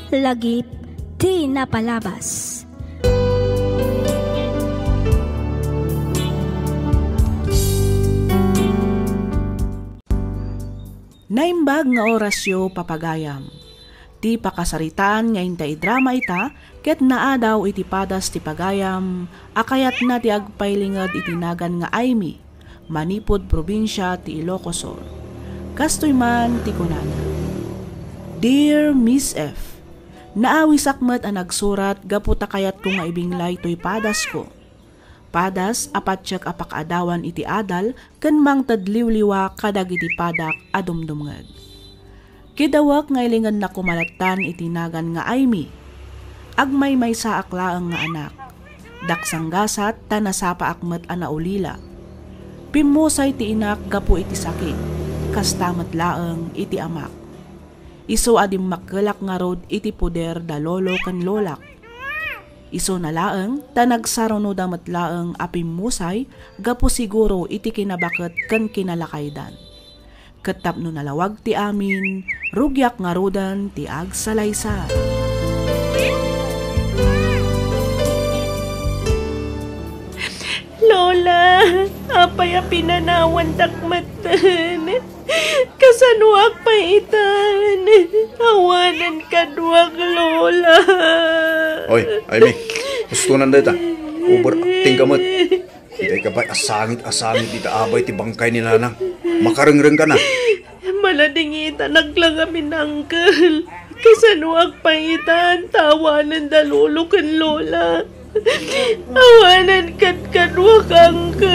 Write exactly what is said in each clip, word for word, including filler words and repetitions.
Lagip ti napalabas. Naimbag nga orasyo, papagayam. Ti pakasaritaan nga inta idrama ita ket naadaw iti padas ti pagayam a kayatna ti agpailinged iti nagan nga Aimee, manipud probinsia ti Ilocos Sur. Kastoy man ti kunana, "Dear Miss F, naawisak met a nagsurat gapu ta kayatko nga ibinglay toy padasko. Padas a patiek a pakaadawan iti adal ken mangted liwliwa kadagiti padak a dumdumngeg. Kidawek nga ilingennak koma lattan iti nagan nga Aimee. Agmaymaysaak laeng nga anak. Daksanggasat ta nasapaak met a naulila. Pimmusay ti inak gapu iti sakit, kasta met laeng iti amak. Isu a dimmakkelak ngarud iti poder da lolo ken lolak. Isuna laeng ta nagsarunoda met laeng a pimmusay gapu siguro iti kinabaket ken kinalakaydan. Ket tapno nalawag ti amin, rugiak ngaruden ti agsalaysay." Lola, apay a pinanawantak metten? Kasanoak pay itan? Awanen kaduak, Lola. Oy, Aimee, hustonan dayta. Overacting ka met. Dayta pay a sangit a sangit ita abay ti bangkay ni Nanang. Makarengreng ka na. Maladingitanak la ngamin, Uncle. Kasanoak pay itan ta awanen da lolo ken lola? Awanen kadkaduak, Uncle.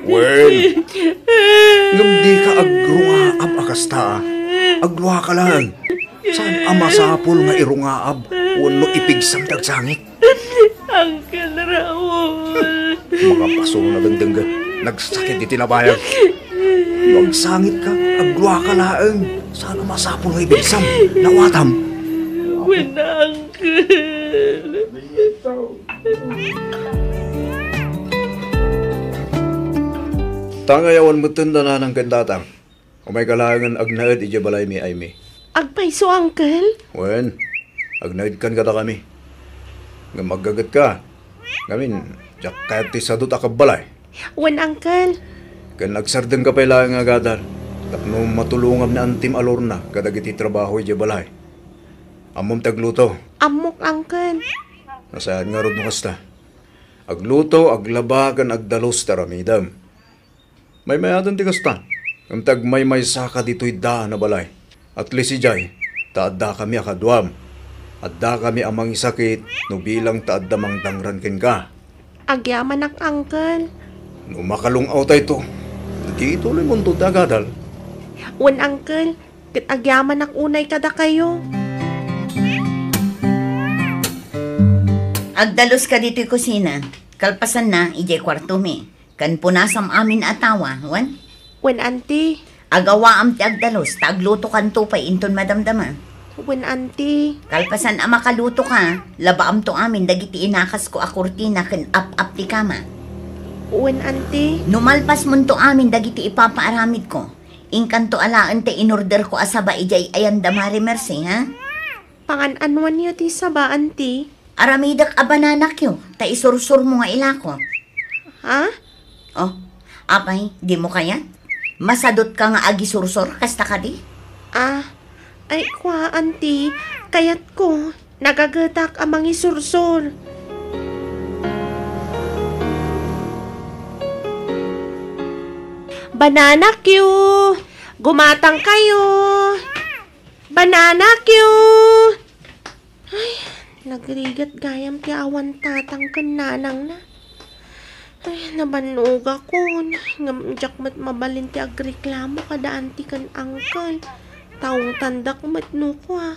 Wen, ngem dika agrungaab a kasta, a. Agluaka laeng. Saan a masapul nga irungaab wenno ipigsam ti agsangit? Uncle Raul. Makapasuna dengdenggen. Nagsakit iti nabayag. No agsangit ka, agluaka laeng. Saan a masapul nga ipigsam? Nawatam. Wen, Uncle. Ta ngay awan metten da nanang ken tatang. Umayka laengen agnaed idiay balaymi, Aimee. Agpayso, Uncle? Wen, agnaedkan kadakami. Ngem aggagetka. Ngamin, diak kayat ti sadut a kabbalay. Wen, Uncle. Ken agsardengka pay laeng nga agadal tapno matulongam ni Antim a Lorna kadagiti trabaho idiay balay. Ammom ti agluto? Ammok, Uncle. Nasayaat ngarud no kasta. Agluto, aglaba, ken agdalus ti aramidem. Maymayaten ti kasta, ngem ta agmaymaysaka ditoy daan a balay. At least idiay, ta addakami a kaduam. Addakami a mangisakit no bilang ta adda mangdangran kenka. Agyamanak, Uncle. No makalung-awtayto, ditoy ituloymonto ti agadal. Wen, Uncle, ket agyamanak unay kadakayo. Agdaluska ditoy kusina, kalpasanna, idiay kuartomi. Ken punasam amin a tawa, wen? Wen, Auntie. Agawaam ti agdalus, ta aglutokanto pay inton madamdama. Wen, Auntie. Kalpasan a makalutoka, labaamto amin dagiti inakasko a kurtina ken ap-ap ti kama. Wen, Auntie. No malpasmonto amin dagiti ipapaaramidko, inkanto alaen ti inorderko a saba idiay ayanda Mare Mercy, ha? Pangan-anuanyo ti saba, Auntie? Aramidek a bananakyo, ta isursurmo nga ilako. Ha? Oh, apay, dimo kayat? Masadutka nga agisursor, kasta kadi? Ah, ay, kua, Auntie, kayatko, nagagetak a mangisursor. Bananakyo! Gumatang kayo! Bananakyo! Ay, nagrigat gayam ti awan tatang ken nanangna. Ay, nabannogakon. Ngem diak met mabalin ti agreklamo kada auntie ken uncle. Taungtandak met no kua.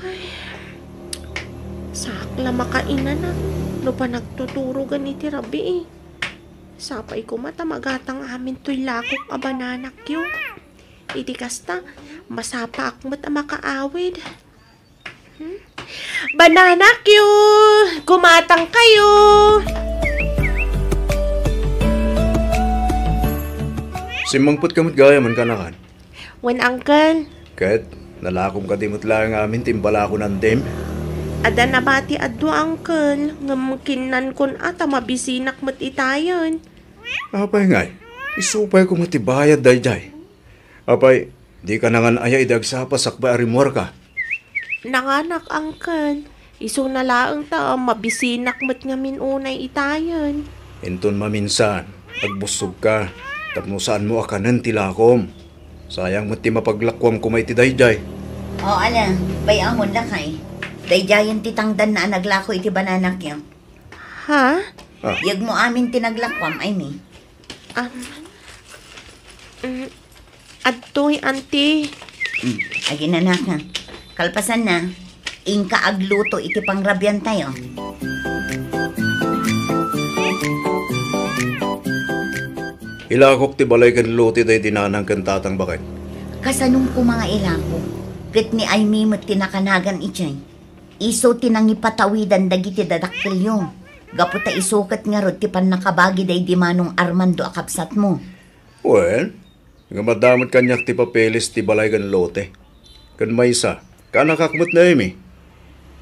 Ay, saak la makainana no panagtuturogan iti rabii. Sapay koma ta magatang amin toy lakok a bananakyo. Iti kasta, masapaak met a makaawid. Hmm? Bananakyo! Gumatang kayo! Simmangpetka met gayam, kaanakan? Wen, Uncle. Ket, nalakom kadi met laeng amin ti imbalako ni Antim? Adda nabati adu, Uncle, ngem kinnankon a ta mabisinak met itayen. Apay ngay, isu pay koma ti bayad daydiay. Apay, dika nangan-aya idi agsapa sakbay a rimmuarka? Nanganak, Uncle. Isuna laeng ta mabisinak met ngamin unay itayen. Inton maminsan, agbussogka, tapno saanmo a kanen ti lakom. Sayang met ti mapaglakuam koma iti daydiay. O, ala, bay-amon, lakay. Daydiayen ti tangdanna a naglako iti bananakyo. Ha? Ah. Yegmo amin ti naglakuam, Aimee. Ah, mm, adtoy, Auntie. Mm, aginanaka. Kalpasanna, inka agluto iti pangrabiantayo. Ilakok ti balay ken lote daydi nanang ken tatang, baket. Kasanon koma nga ilako? Ket ni Aimee met ti nakanagan idiay. Isu ti nangipatawidan dagiti dadakkelyo, gapu ta isu ket ngarud ti pannakabagi daydi Manong Armando a kabsatmo. Wen, ngem adda met kaniak ti papeles ti balay ken lote. Ken maysa, kaanakak met ni Aimee.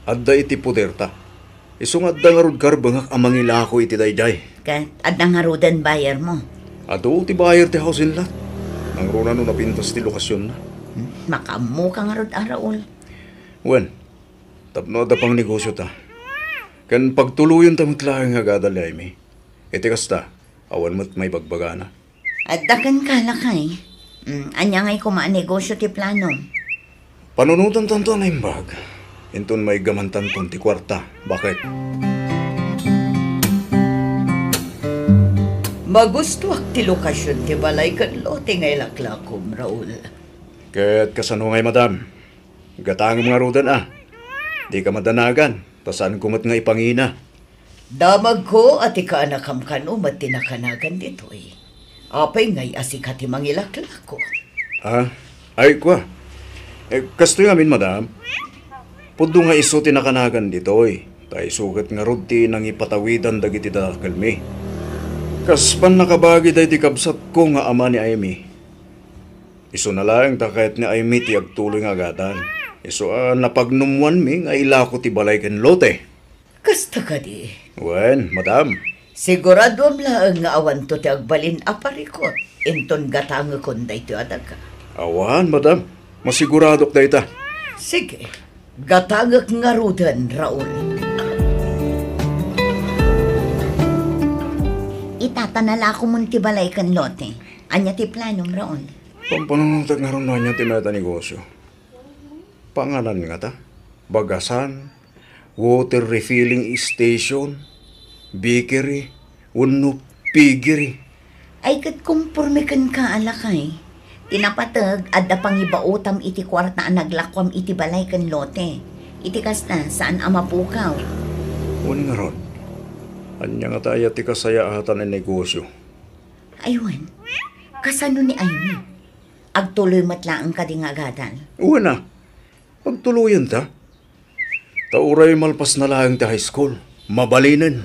Adda iti poderta. Isu nga adda ngarud karbengak a mangilako iti daydiay. Ket adda ngaruden buyermo? Adu ti buyer ti housing lot. Nangruna no napintas ti lokasionna. Hmm, makaammoka ngarud a, Raul. Wen, tapno adda pangnegosiota. Ken pagtuloyenta met laeng nga agadal ni Aimee. Iti kasta, awan met maibagbagana. Adda kenka, lakay. Mm, ania ngay koma a negosio ti planom? Panunotantanto a naimbag. Inton maiggamantanton ti kuarta. Baket? Magustuak ti lokasion ti balay ken lote nga ilaklakom, Raul. Ket kasano ngay, madam? Gatangem ngaruden a. Dika madanagan, ta saanko met nga ipangina. Damagko a ti kaanakam kano met ti nakanagan ditoy. Apay ngay a sika ti mangilaklako? Ah, ay, kua. Eh, kastoy ngamin, madam. Pudno nga isu ti nakanagan ditoy. Ta isu ket ngarud ti nangipatawidan dagiti dadakkelmi. Kas pannakabagi daydi kabsatko nga ama ni Aimee. Isuna laeng ta kayat ni Aimee ti agtuloy nga agadal. Isu a napagnummuanmi nga ilako ti balay ken lote. Kasta kadi? Wen, madam. Siguraduam laeng nga awanto ti agbalin a parikut inton gatangekon daytoy a daga. Awan, madam. Masiguradok dayta. Sige. Gatangek ngaruden, Raul. Ita ta nalakomon ti balay ken lote. Ania ti planom, Raul? Pampanunotek ngarud no ania ti mayat a negosio. Panganan ngata? Bagasan, water refilling station, bakery, wenno piggery. Ay, ket konporme kenka a lakay. Ti napateg, adda pangibaotam iti kuarta a naglakuam iti balay ken lote. Iti kasta, saan a mapukaw. Wen ngarud, ania ngata aya ti kasayaatan a negosio? Ay wen, kasano ni Aimee? Agtuloy met laeng kadi nga agadal? Wen a, agtuloyenta. Ta uray malpasna laeng ti high school, mabalinen.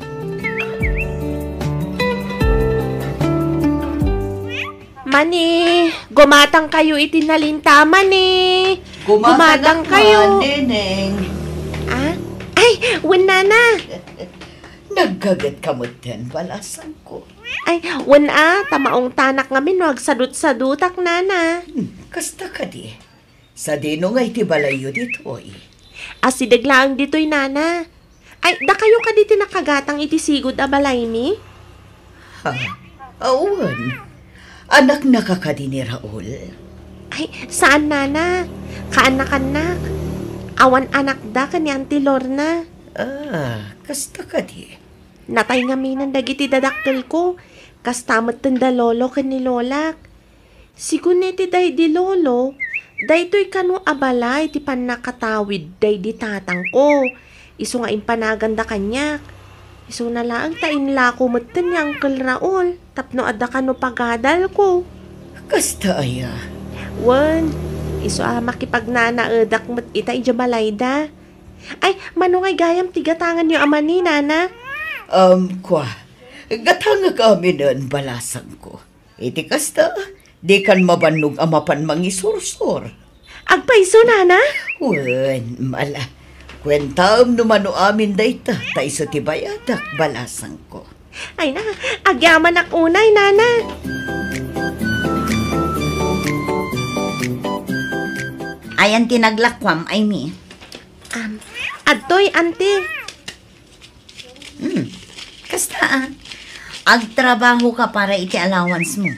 Mani, gumatangkayo iti nalinta, mani. Gumatangkayo, Neneng. Ah? Ay, wen, nana. Naggagetka metten, balasangko. Ay, wen a, ta maungtanak ngamin no agsadutsadutak, nana. Hmm, kasta kadi. Sadino nga iti balayyo ditoy? Asideg laeng ditoy, nana. Ay, dakayo kadi ti nakagatang iti sigud a balaymi? Ha? Awan. Anaknaka kadi ni Raul? Ay, saan, nana. Kaanakannak. Awan anakda ken ni Auntie Lorna. Ah, kasta kadi. Natay ngaminen dagiti dadakkelko. Kasta metten da lolo ken ni lolak. Sigun iti daydi lolo, daytoy kano a balay ti pannakatawid daydi tatangko, isu nga impanaganda kaniak. Isuna laeng ta inlako metten ni Uncle Raul tapno adda kano pagadalko. Kasta aya? Wen, isu a makipagnanaedak met ita idiay balayda. Ay, mano ngay gayam ti gatanganyo a mani, nana? Um, kua, gatangek aminen, balasangko. Iti kasta, Dikan mabannog a mapan mangisursor. Agpayso, nana? Wen, mala. Kuentaem no mano amin dayta, ta isu ti bayadak, balasangko. Ay na, agyamanak unay, nana. Ayan ti naglakuam, Aimee. Um, adtoy, ante. Hmm. Kasta, ah. Agtrabaho ka para iti allowance mo.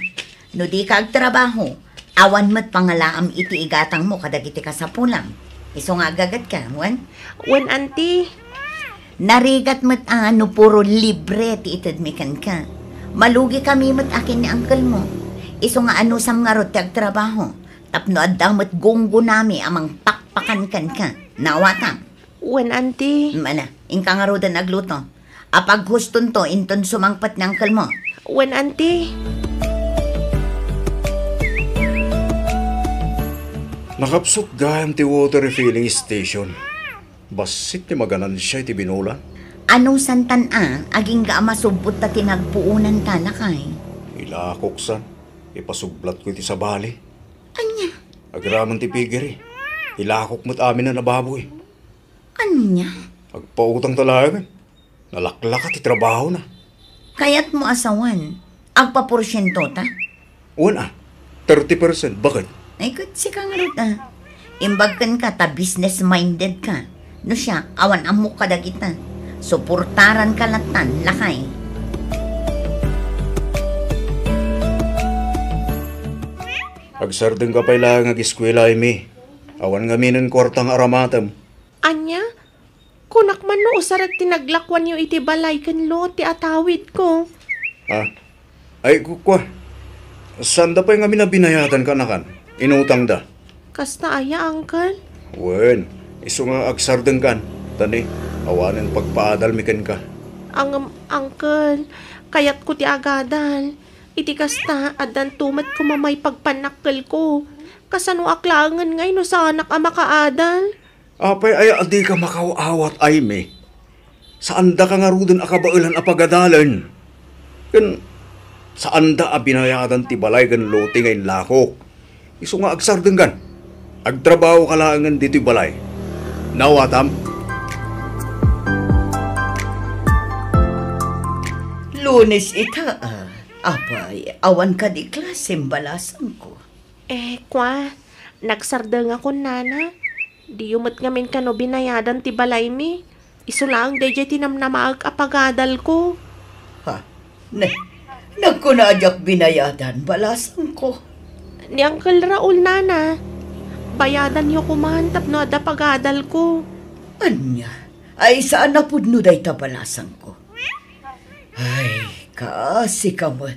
No di ka agtrabaho, awan met pangalaam iti igatang mo kadagiti kasapulam. Isu nga aggagat ka, wen? Wen, anti. Narigat met a no puro libre ti itedmi kenka. Malugi kami met akin ni uncle mo. Isu nga anusam ngarud ti agtrabaho. Tapno adda met gunggonami a mangpakpakan kenka. Naawatam. Wen, anti. Mana, inka ngaruden agluto. Apaghustonto inton sumangpet ni uncle mo. Wen, anti. Nakapsut gayam ti water refilling station. Bassit ti maganansia iti binulan. Anusantan a, agingga a masubbot ta ti nagpuonanta, lakay. Ilakoksan, ipasublatko iti sabali. Ania? Agraman ti pigiri. Ilakok met amin a baboy. Ania? Agpautang ta laeng. Nalaklaka ti trabahona. Kayatmo a sawen, agpaporsiento ta? Wen a, thirty percent. Baket? Ay, ket sika ngarud a. Imbag kenka ta business-minded ka. No siak, awan ammok kadagita. Suportaranka lattan, lakay. Agsardengka pay laeng agiskuela, Aimee. Awan ngaminen kuarta nga aramatem. Ania? Kunak man no usarek ti naglakuanyo iti balay ken lote a tawidko. Ah, ay, ku-, kua. Saanda pay ngamin a binayadan kanakan. Inutangda. Kasta aya, uncle? Wen, isu nga agsardengkan. Ta ni, awanen pagpaadalmi kenka. Angem, uncle, kayatko ti agadal. Iti kasta, addanto met koma maipagpannakkelko. Kasanoak laengen ngay no saanak a makaadal? Apay aya a dika makaw-awat, Aimee? Saandaka ngaruden a kabaelan a pagadalen. Ken saanda a binayadan ti balay ken lote nga inlakok. Isu nga agsardengkan. Agtrabahoka laengen ditoy balay. Naawatam? Lunes ita, a. Apay, awan kadi klasem, balasangko. Eh, kua, nagsardengakon, nana. Diyo met ngamin kano binayadan ti balaymi. Isu laeng daydiay ti namnamaek a pagadalko. Ha? Ne, nagkuna a diak binayadan, balasangko. Ni Uncle Raul, nana. Bayadanyo koman tapno adda pagadalko. Ania? Ay, saan a pudno dayta, balasangko. Ay, kaasi ka met.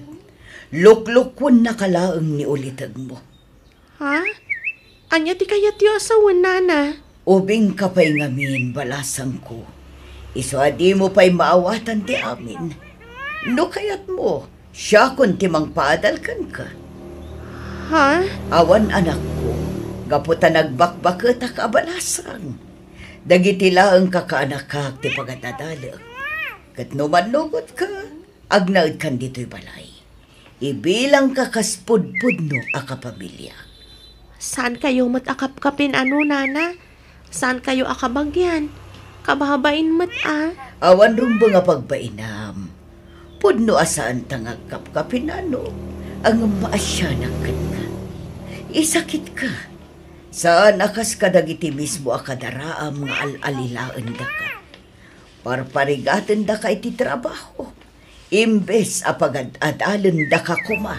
Luklukonnaka laeng ni ulitegmo. Ha? Ania ti kayatyo a sawen, nana? Ubingka pay ngamin, balasangko. Isu a dimo pay maawatan ti amin. No kayatmo, siakon ti mangpaadal kenka. Ha? Awan, anakko, gapu ta nagbakbaketak a balasang. Dagiti laeng kakaanakak ti pagadadalek. Ket no mannugotka, agnaedkan ditoy balay. Ibilangka kas pudpudno a kapamiliak. Saankayo met a kapkapin-ano, nana? Saankayo a kabagian? Kababain met a. Awan rumbeng a pagbainam. Pudno a saanta nga agkapkapin-ano, ngem maasianak kenka. Isakitka. Saan a kas kadagiti mismo a kadaraam nga al-alilaendaka. Parparigatendaka iti trabaho, imbes a pagad-adalendaka koma.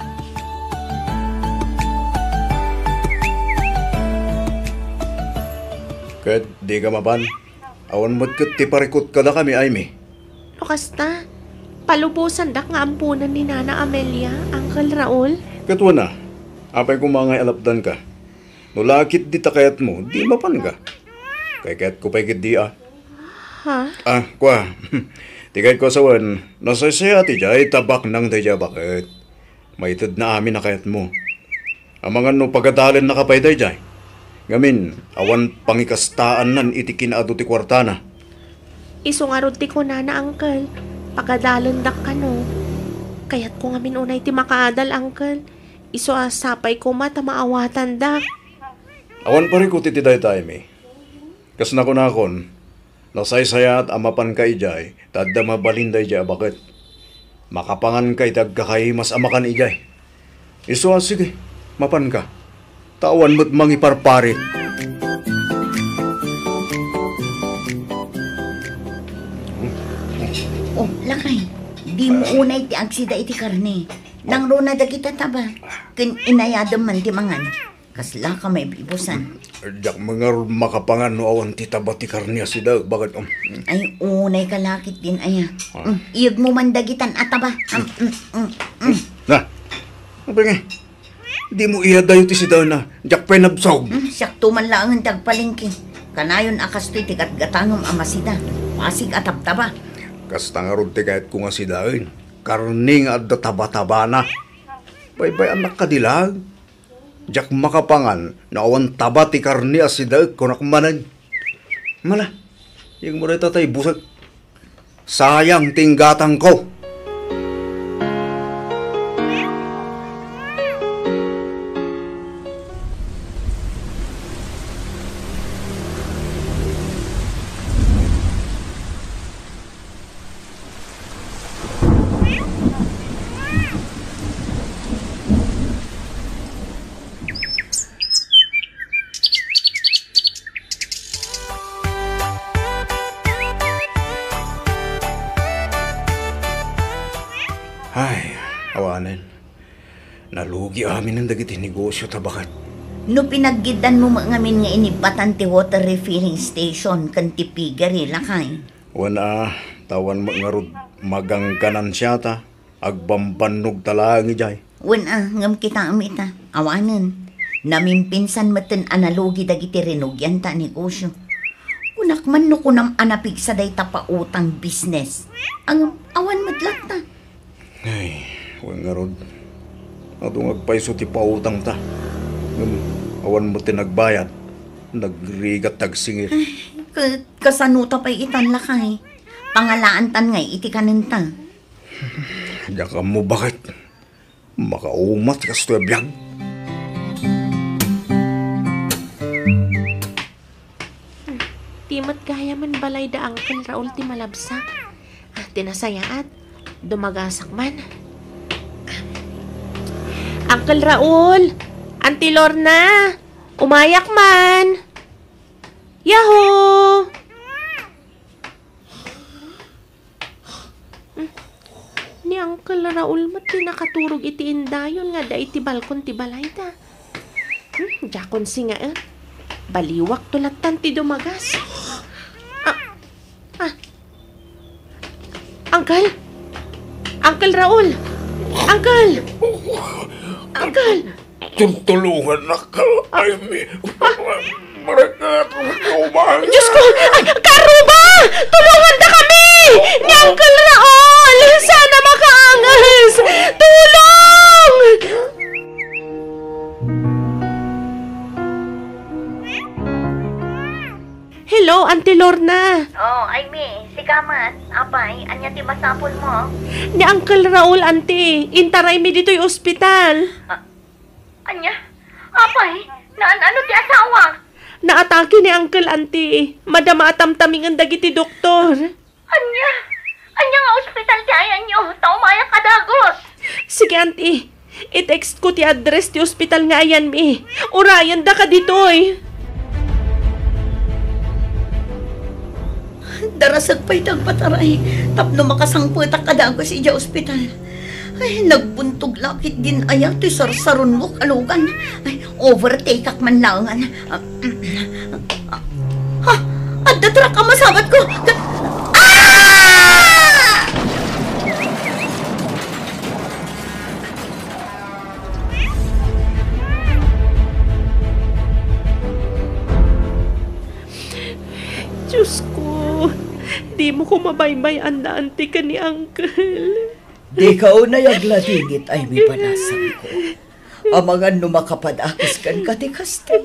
Ket dika mapan, awan met ket ti parikut kadakami, Aimee. No kasta, palubosandak nga ammonen ni Nana Amelia, Uncle Raul. Ket wen a, apay koma nga alapdanka? No la ketdi ta kayatmo, di mapanka. Kaykayatko pay ketdi a. Ha? Ah, kua. Ti kayatko a sawen, nasaysayat idiay ta baknang daydiay a baket. Maitedna amin a kayatmo. Amangan no pagadalennaka pay daydiay. Ngamin, awan pangikastaannan iti kinaadu ti kuartana. Isu ngarud ti kunana, Uncle. Pagadalendak kano. Kayatko ngamin unay ti makaadal, Uncle. Isu a sapay koma ta maawatandak. Awan parikut iti dayta, Amy. Kas nakunakon, nasaysayaat a mapanka idiay, ta adda mabalinda idiay a baket. Makapanganka iti agkakaimas a makan idiay. Isu a, sige, mapanka. Ta awan met mangiparparit. Oh, lakay, dimo unay ti agsida iti karne. Nangruna dagita taba. Ken inayadem man ti mangan. Kasla ka maibibusan. Diak man ngarud makapangan no awan ti taba ti karne a sida, baket, um. Ay, unay ka lakit din, aya. Ah. Mm, iyeg mo man dagitan a taba. Am, mm, mm, mm. Na, apay nga? Di mo iyadayo ti sidana. Diak pay nabsog. Mm, siak to man laengen ti agpalengke. Kanayon a kastoy ti gatgatangem a masida. Pasig a tabtaba. Kasta ngarud ti kayatko nga sidaen. Karne nga adda taba-tabana. Baybay-annak kadi laeng. Diak makapangan no awan taba ti karne a sidaek, kunak manen. Mala, iyegmo dayta ta ibusek. Sayang ti inggatangko. Ay, awanen. Nalugi aminen dagiti negosio ta baket. No pinaggiddanmo met ngamin nga inibbatan ti water refilling station ken ti piggery, lakay. Wen a, ta awan met ngarud magangganan siata, agbambannogta laeng idiay. Wen a, ngem kitaem ita, awanen. Namimpinsan metten a nalugi dagiti rinugianta a negosio. Kunak man no kunam a napigsa dayta pautang business. Ngem awan met latta. Ay, wen ngarud. Adu nga agpayso ti pautangta. Ngem awan met ti nagbayad. Nagrigat ti agsingir. Ay, ka-, kasano ta pay itan, lakay? Pangalaantan ngay iti kanenta. Diak ammo baket. Makauma ti kastoy a biag. Ti met gayam balay da Uncle Raul ti malabsak. Ah, ti nasayaat. Dumagasak man. Uncle Raul! Auntie Lorna! Umayak man! Yahoo! Hmm. Ni Uncle Raul met ti nakaturog iti indayon nga adda iti balkon ti balayda. Hmm, diakon singaen. Baliwakto lattan ti dumagas. Ah, ah. Uncle? Uncle Raul! Uncle! Uncle! Tuntulongannak, Amy. Maragkat mo, Jehovah. Diyos ko! Ay, karuba! Tulongandakami! Ni Uncle Raul! Sana makaangas! Tulong! Hello, Auntie Lorna. Oh, Amy, sika man. Apay, ania ti masapulmo? Ni Uncle Raul, Auntie. Intaraymi ditoy ospital. Ah, Ania? Apay, naan-ano ti asawa? Naatake ni Uncle, Auntie. Madama a tamtamingen dagiti doktor. Ania? Ania nga ospital ti ayanyo? Ta umayak a dagus. Sige, Auntie. I-text ko ti address ti ospital nga ayanmi. Urayendaka ditoy. Darasek pay ti agpataray tapno makasangpetak a dagus idiay ospital. Ay, nagbuntog lakit din aya ti sarsarunmo, kalugan. Ay, overtake-ak man laengen. Ah, ha? Adda truck a masabatko. Ah! Diyos ko, dimo ko mabaybay-an da Auntie ken ni Uncle. Dika unay agladingit, Amy, banasangko. Amangan no makapadakes kenka ti kasta.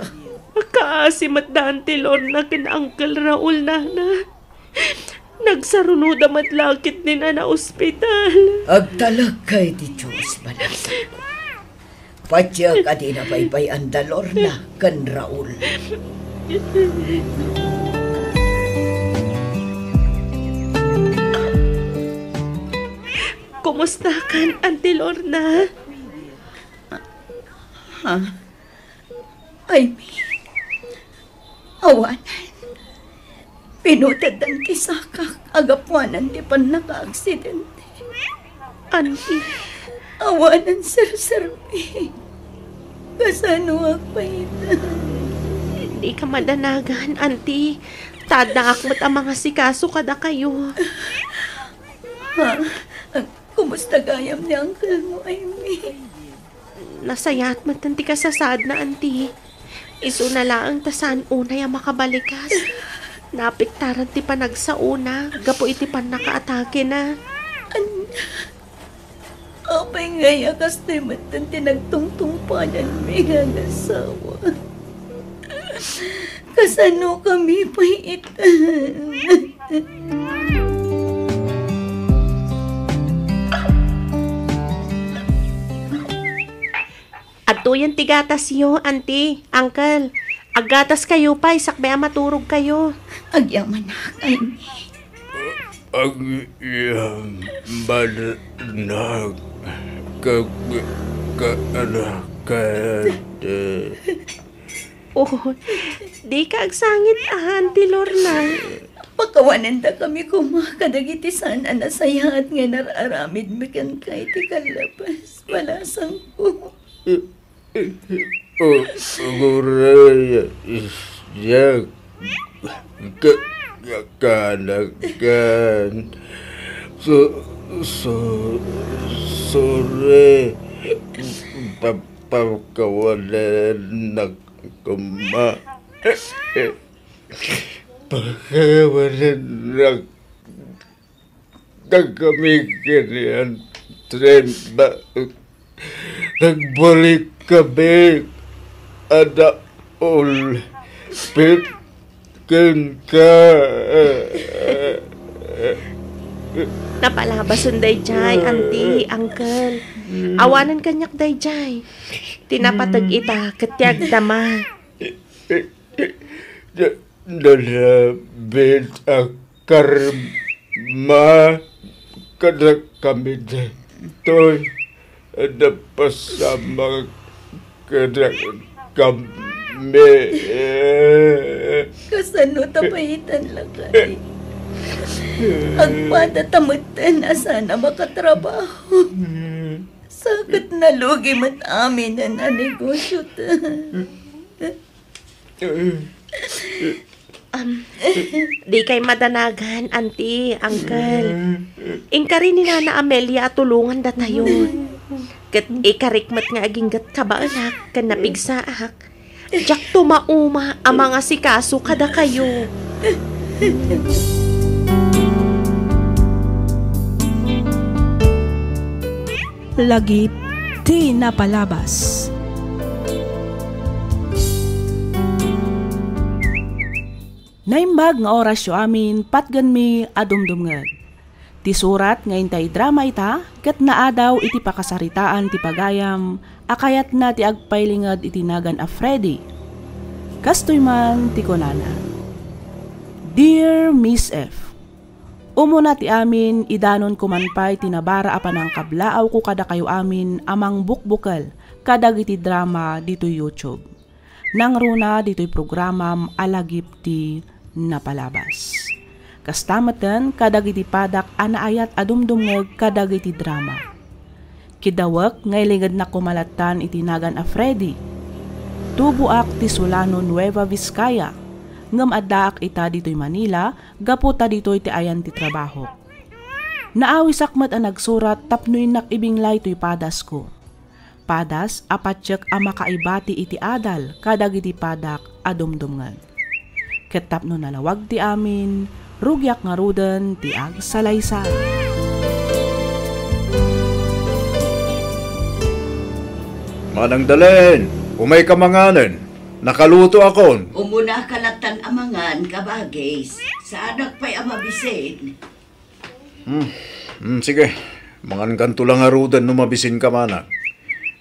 Kaasi met da Auntie Lorna ken Uncle Raul, nana. Nagsarunoda met lakit din a naospital. Agtalekka iti Dios, banasangko. Patiek a dina paybay-an da Lorna ken Raul. Kumusta kan, Auntie Lorna? Ha? Ay, mi. Awanen. Pinuteddan ti sakak a gapuanan ti pannakaaksidente. Auntie. Awanen serserbi. Kasano agpayta? Dika madanagan, Auntie. Ta addaak met a mangasikaso kadakayo. Ha? Kumusta gayam ni uncle mo, Amy? Nasayaat met ti kasasaadna, Auntie. Isuna laeng ta saan unay a makabalikas. Naapektaran ti panagsaona gapu iti pannakaatakena. An-, apay ngay a kastoy met ti nagtungtungpalan mi nga agasawa? Kasano kami pay ita? Adtoyen ti gatasyo, Auntie, Uncle. Aggatas kayo pay sakbay a maturog kayo. Agyamanak, Amy. Agyamanak, ka-, ka-, karakat. Oh, dika agsangit, Auntie Lorna. Pakawanendakami koma kadagiti saan a nasayaat nga inar-aramidmi kenka iti kallabas, balasangko. O, uray, siak, ka-, ka-, kanakan. So, so, sorry. Pa-, pakawalennak koma. Pakawalennak kami ken ni Antrem. Ba-, nagbalik kami. Ada ulpit kenka. Napalabasen daydiay, Auntie, Uncle. Awanen kaniak daydiay. Ti napateg ita ket ti agdama. Nalabit a karma kadakami daytoy. Napasamak kadakami. Kasano ta payitan, lakay? Agpada ta metten a saan a makatrabaho. Sa ket nalugi met aminen a negosyo ta. Am, dikay madanagan, Auntie, Uncle. Inkari ni Nana Amelia a tulongan datayo. Ket ikarik met nga aginggat kabaelak ken napigsaak. Diak tumauma a mangasikaso kadakayo. Lagip ti napalabas. Naimbag nga orasyo amin, patgenmi a dumdumngeg. Ti surat nga intay drama ita ket naadaw iti pakasaritaan ti pagayam a kayatna ti agpailinged iti nagan a Freddy. Kastoy man ti kunana, Dear Miss F, Umuna ti amin, idanon ko man pay ti nabara a panangkablaawko kadakayo amin a mangbukbukel kadagiti drama ditoy YouTube. Nangruna ditoy programam a lagip ti napalabas. Kasta metten kadagiti padak a naayat a dumdumngeg kadagiti drama. Kidawek nga ilingednak koma lattan iti nagan a Freddy. Tuboak ti Solano, Nueva Vizcaya, ngem addaak ita ditoy Manila gapu ta ditoy ti ayan ti trabahok. Naawisak met a nagsurat tapno innak ibinglay toy padasko. Padas a patiek a makaibati iti adal kadagiti padak a dumdumngeg. Ket tapno nalawag ti amin, rugiak ngaruden ti agsalaysay. Manang Dalen, umayka manganen. Nakalutoakon. Umunaka lattan a mangan, kabagis. Saanak pay a mabisin. Hmm. Hmm, sige. Mangankanto la ngaruden no mabisinka, manang.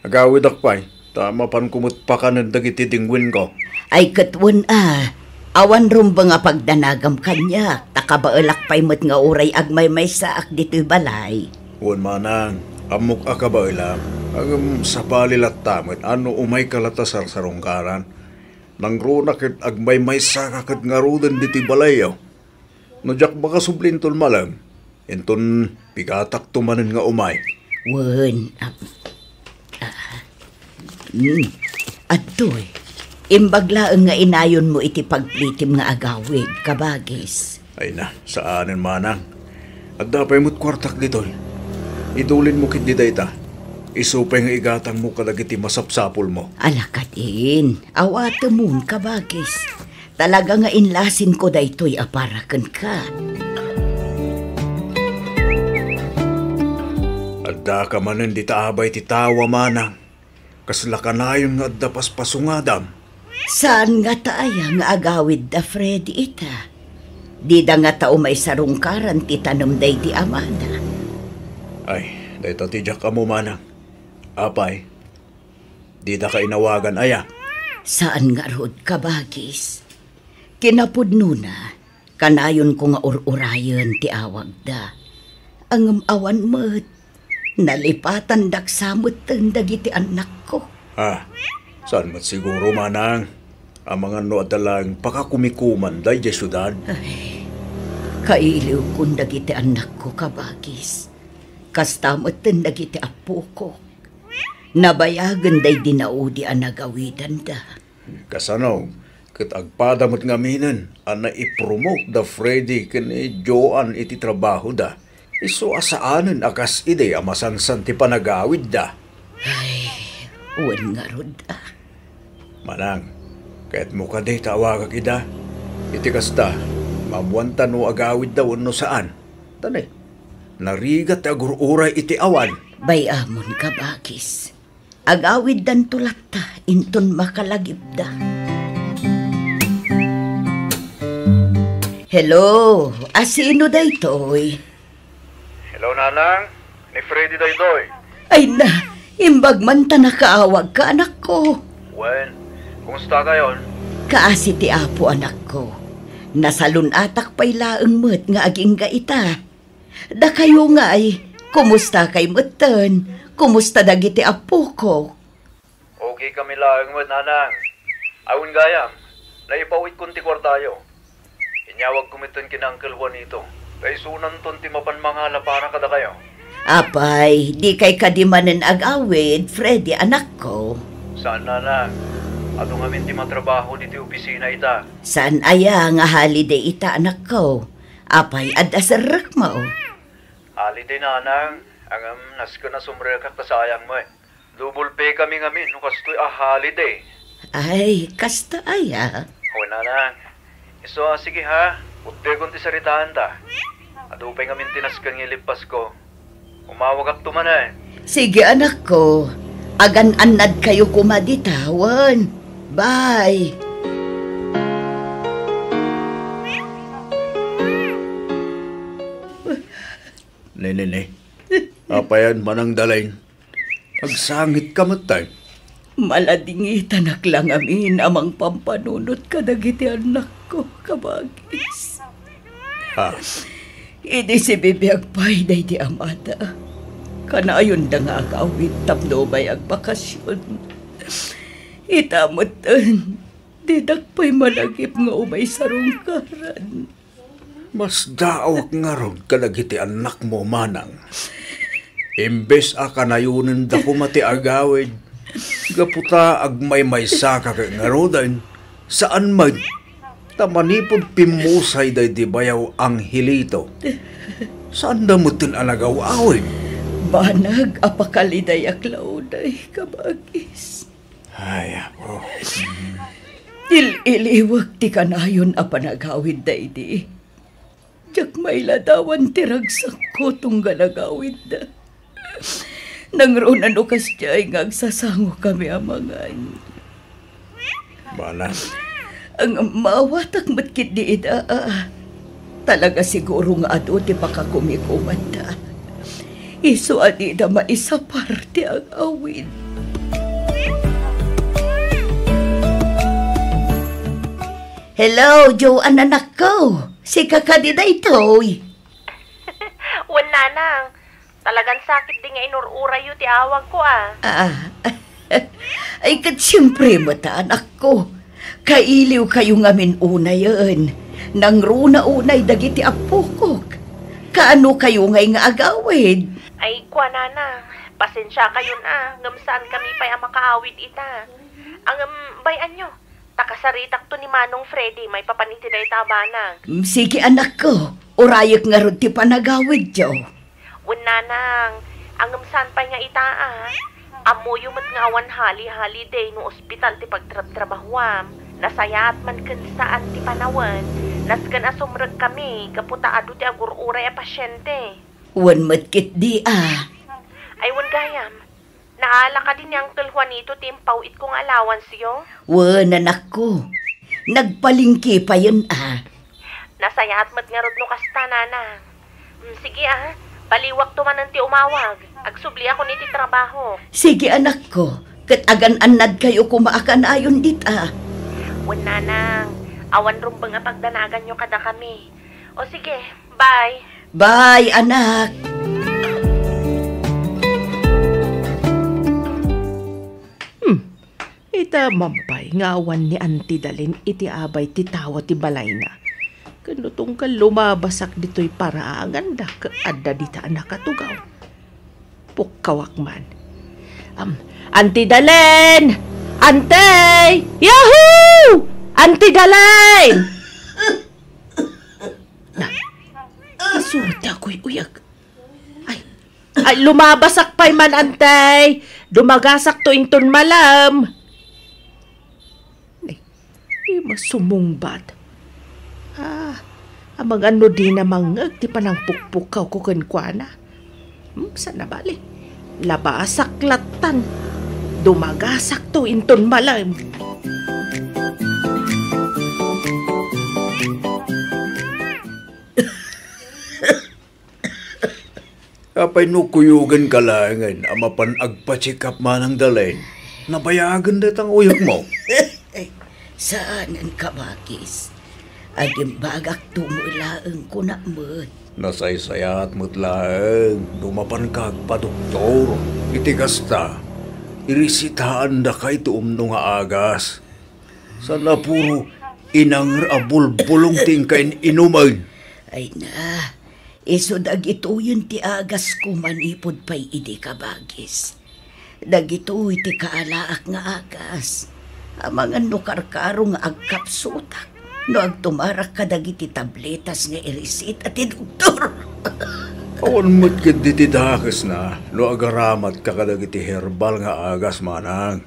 Agawidak pay. Ta mapanko met pakanen dagiti dingwenko. Ay, ket wen a, awan rumbeng a pagdanagam kaniak, ta kabaelak pay met nga uray agmaymaysaak ditoy balay. Wen manang, ammok a kabaelam. Ngem sabali latta met a no umayka latta sarsarungkaran. Nangruna ket agmaymaysaka ket ngaruden ditoy balayyo. No diak makasubli inton malem, inton pigatakto manen nga umay. Wen, ah, ah, hmm, adtoy. Imbag laeng nga inayonmo iti pagplitim nga agawid, kabagis. Ay na, saanen manang. Adda pay met kuartak ditoy. Idulinmo ketdi dayta. Isu pay nga igatangmo kadagiti masapsapulmo. Ala kadin, awatemon, kabagis. Talaga nga inlasinko daytoy a para kenka. Addaka manen dita abay ti tawa, manang. Kasla kanayon nga adda paspasungadam. Saan ngata aya nga agawid da Freddy ita? Dida ngata umay sarungkaran ti tanem daydi amada. Ay, dayta ti diak ammo, manang. Apay, didaka inawagan aya? Saan ngarud, kabagis. Kinapudnona, kanayonko nga ur-urayen ti awagda. Ngem awan met, nalipatandak sa metten dagiti annakko. Ah, saan met siguro, manang? Amangan no adda laeng pakakumikuman daydiay siudad? Ay, kailiwkon dagiti annakko, kabagis. Kasta metten dagiti appokok. Nabayagen daydi naudi a nagawidanda. Kasano ket agpada met ngaminen a naipromot da Freddy ken ni Joan iti trabahoda? Isu a saanen a kas idi a masansan ti panagawidda. Ay, wen ngarud a. Manang, kayatmo kadi ta awagak ida? Iti kasta, maammoanta no agawidda wenno saan. Tani, narigat ti agur-uray iti awan. Bay-amon, kabagis. Agawiddanto latta inton makalagipda. Hello, a sino daytoy? Hello, Nanang. Ni Freddy daytoy. Ay na, imbag man ta nakaawagka, anakko. Wen, kumusta kayon? Kaasi ti Apo, anakko. Nasalun-atak pay laeng met nga agingga ita. Dakayo ngay, kumusta kay metten? Kumusta dagiti appokok? Okay kami laeng met, Nanang. Awan gayam, naipawitkon ti kuartayo. Inyawagko metten ken Uncle Juanito, ta isunanton ti mapan mangala para kadakayo. Apay, di kay kadi manen agawid, Freddy, anakko? Saan, Nanang. Adu ngamin ti matrabaho ditoy opisina ita. Saan aya nga holiday ita, anakko? Apay, adda serrekmo? Holiday, Nanang. Ngem nasken a sumrekak ta sayang met. Double pay kami ngamin no kastoy a holiday. Ay, kasta aya? Wen, Nanang. Isu a, sige ha. Utdegon ti saritaanta. Adu pay ngamin ti nasken nga ilippasko. Umawagakto manen. Sige, anakko. Agan-annadkayo koma dita, wen. Bye. Nene, ne. Apayan, Manang Dalain. Agsangitka met, tay. Maladingitanak la ngamin a mangpampanunot kadagiti annakko, kabagis. Ha? Idi sibibiag pay daydi amada, kanayonda nga agawid tapno umay agbakasyon. Ita metten, didak pay malagip nga umay sarungkaran. Masdaawak ngarud kadagiti annakmo, Manang. Imbes a kanayonenda koma ti agawid, gapu ta agmaymaysaka ket ngaruden, saan met, ta manipud pimmusay daydi bayaw Angelito, saanda metten a nagaw-awid. Banag a pakalidayak la unay, kabagis. Ay, apo. Il-iliwek ti kanayon a panagawid daydi. Diak mailadawan ti ragsakko tunggal agawidda. Nangruna no kasdiay nga agsasangokami a mangan. Manang. Ang maawatak met ketdi ida, a. Talaga siguro nga adu ti pakakumikumanda. Isu a dida maisapar ti agawid. Hello, Joan, anakko. Sika kadi daytoy? Wen, nanang. Talagan sakit di nga inur-urayyo ti awagko, a. Ah. Ay, ket siempre met, anakko. Kailiwkayo ngamin unayen. Nangruna unay dagiti appokok. Kaano kayo ngay nga agawid? Ay, kua, nanang. Pasensiakayon, a. Ngem saan kami pay a makaawid ita. Ngem, bay-anyo. Ta kasaritakto ni Manong Freddy maipapan iti dayta a banag. Mm, sige, anakko. Urayek ngarud ti panagawidyo. Wen, nanang, ngem saan pay nga ita, a. Ammoyo met nga awan hali-holiday no ospital ti pagtrabtrabahuam. Nasayaat man ken saan ti panawen. Nasken a sumrek kami gapu ta adu ti agur-uray a pasiente. Wen met ketdi, a. Ay, wen gayam. Naala kadi ni Uncle Juanito ti impaw-itko nga allowance-yo? Wen, anakko. Nagpalengke payen, a. Nasayaat met ngarud no kasta, nanang. Mm, sige, a. Baliwakto manen ti umawag. Agsubliakon iti trabaho. Sige, anakko. Ket agan-annadkayo koma a kanayon dita. Wen, nanang. Awan rumbeng a pagdanaganyo kadakami. O sige, bye. Bye, anak. Hmm. Ita man pay nga awan ni Auntie Dalen iti abay ti tawa ti balayna. Ken no tunggal lumabasak ditoy paraanganda ket adda dita a nakatugaw. Pukkawak man. Am, Auntie Dalen! Auntie! Yahoo! Auntie Dalen! Na, isu ti akuy-uyag. Ay, ay, lumabasak pay man, Auntie. Dumagasakto inton malem. Ay, di masumungbat. Ah, amangan no dina mangngeg ti panangpukpukkawko kenkuana. Hmm, saan a bali. Labasak lattan. Dumagasakto inton malem. Apay no kuyogenka laengen a mapan agpa-check up manang Dalen? Nabayagen dayta nga uyekmo. Saanen, kabagis. Agimbagakto met laeng, kunak met. Nasaysayaat met laeng no mapanka agpadoktor. Iti kasta, iresitaandaka iti umno nga agas. Saan a puro inanger a bulbulong ti inka in-inumen. Ay na, isu dagitoyen ti agasko manipud pay idi, kabagis. Dagitoy ti kaalaak nga agas. Amangan no karkaro nga agkapsutak no agtumarak kadagiti tabletas nga iresita ti doktor. Awan met ketdi ti dakesna no agaramatka kadagiti herbal nga agas, manang.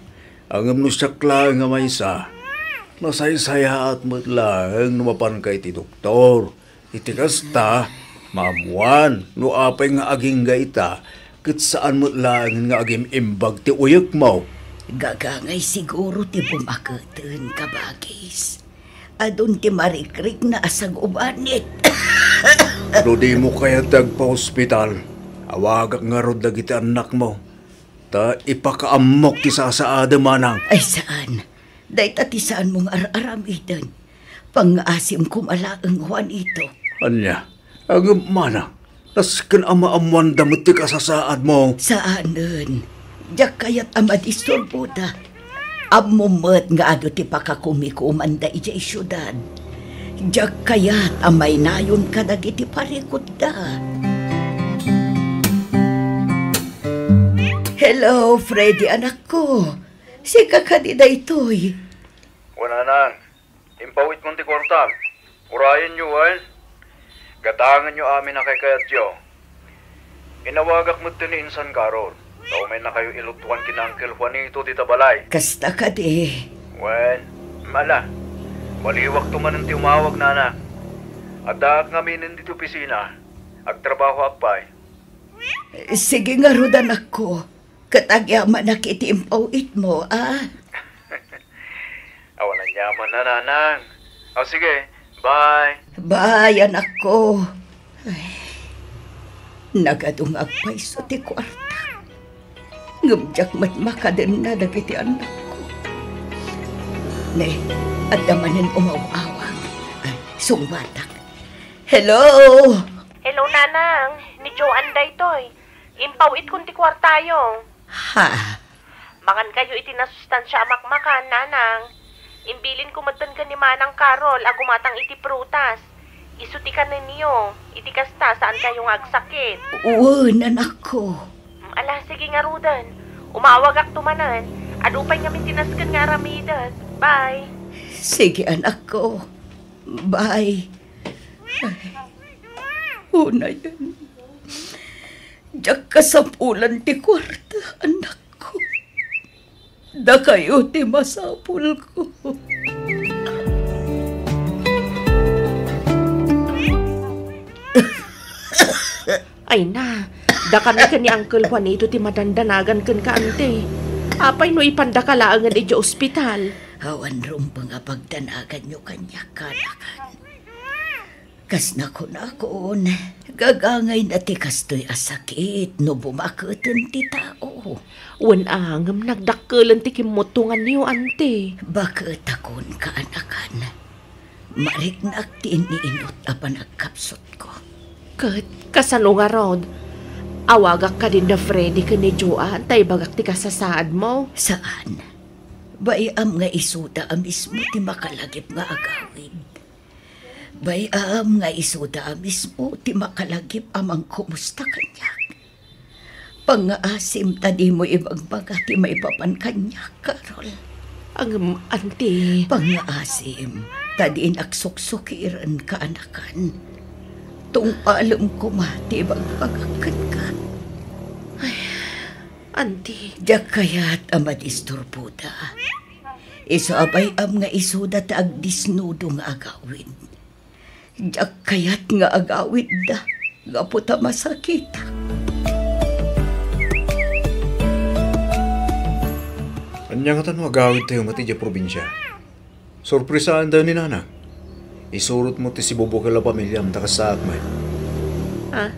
Ngem no siak laeng a maysa, nasaysayaat met laeng no mapanka iti doktor. Iti kasta, maammoan no apay nga agingga ita, ket saan met laengen nga agim-imbag ti uyekmo. Gagangay siguro ti bumaketen, kabagis. Adun ti marikrikna a sagubanit. No dimo kayat ti agpa-ospital, awagak ngarud dagiti annakmo. Ta ipakaammok ti sasaadem, manang. Ay, saan. Dayta ti saanmo nga ar-aramiden. Pangngaasim koma laeng, Juanito. Ania? Ngem, manang, nasken a maammoanda met ti kasasaadmo. Saanen. Diak kayat a madisturboda. Ammom met nga adu ti pakakumikumanda idiay siudad. Diak kayat a maynayon kadagiti parikutda. Hello, Freddy, anakko. Sika kadi daytoy? Wen, nanang, impawitmon ti kuartam. Urayenyo, wen? Gatangenyo amin a kaykayatyo. Inawagak met ni Insan Carol. Ta umaynakayo ilutuan ken Uncle Juanito dita balay. Kasta kadi. Wen, ala. Baliwakto manen ti umawag, nanang. Addaak ngaminen ditoy opisina. Agtrabahoak pay. Sige ngarud, anakko, ket agyamanak iti impaw-itmo, a? Awan aniaman, nanang. O, sige, bye. Bye, anakko. Ay, nagadu nga agpayso ti kuarta. Ngem diak met makadenna dagiti annakko. Ne, adda manen umaw-awag. Sungbatak. Hello? Hello, Nanang. Ni Joan daytoy. Impaw-itkon ti kuartayo. Ha? Mangankayo iti nasustansia a makmakan, Nanang. Imbilinko metten ken ni Manang Carol a gumatang iti prutas. Isu ti kanenyo. Iti kasta, saankayo nga agsakit. Wen, anakko. Mm, ala, sige ngaruden. Umawagakto manen. Adu pay ngamin ti nasken nga aramidek. Bye. Sige, anakko. Bye. Ay, unayen. Diak kasapulan ti kuarta, anakko. Dakayo ti masapulko. Ay na, dakami ken ni Uncle Juanito ti madandanagan kenka, Ante. Apay no ipandaka laengen idiay ospital? Awan rumbeng a pagdanaganyo kaniak, kanakan. Kas nakunakon, gagangayna ti kastoy a sakit no bumaketen ti tao. Wen a, ngem nagdakkelen ti kimmuttonganyo, Ante. Baketakon, kaanakan. Mariknak ti iniinut a panagkapsutko. Ket kasano ngarud? Awagak kadin da Freddy ken ni Joan ta ibagak ti kasasaadmo? Saan. Bay-am nga isuda a mismo ti makalagip nga agawid. Bay-am nga isuda a mismo ti makalagip a mangkumusta kaniak. Pangngaasim ta dimo ibagbaga ti maipapan kaniak, Carol. Ngem, Ante. Pangngaasim ta dinak suksukiren, kaanakan. Tungpalem koma ti ibagbagak kenka. Ay, Ante. Diak kayat a madisturboda. Isu a bay-am nga isuda ti agdisnudo nga agawid. Diak kayat nga agawidda gapu ta masakitak. Ania ngata no agawidtayo met idiay probinsia? Sorpresaantayo ni Nanang. Isurotmo ti sibubukel a pamiliam ta kasaak met. Ah,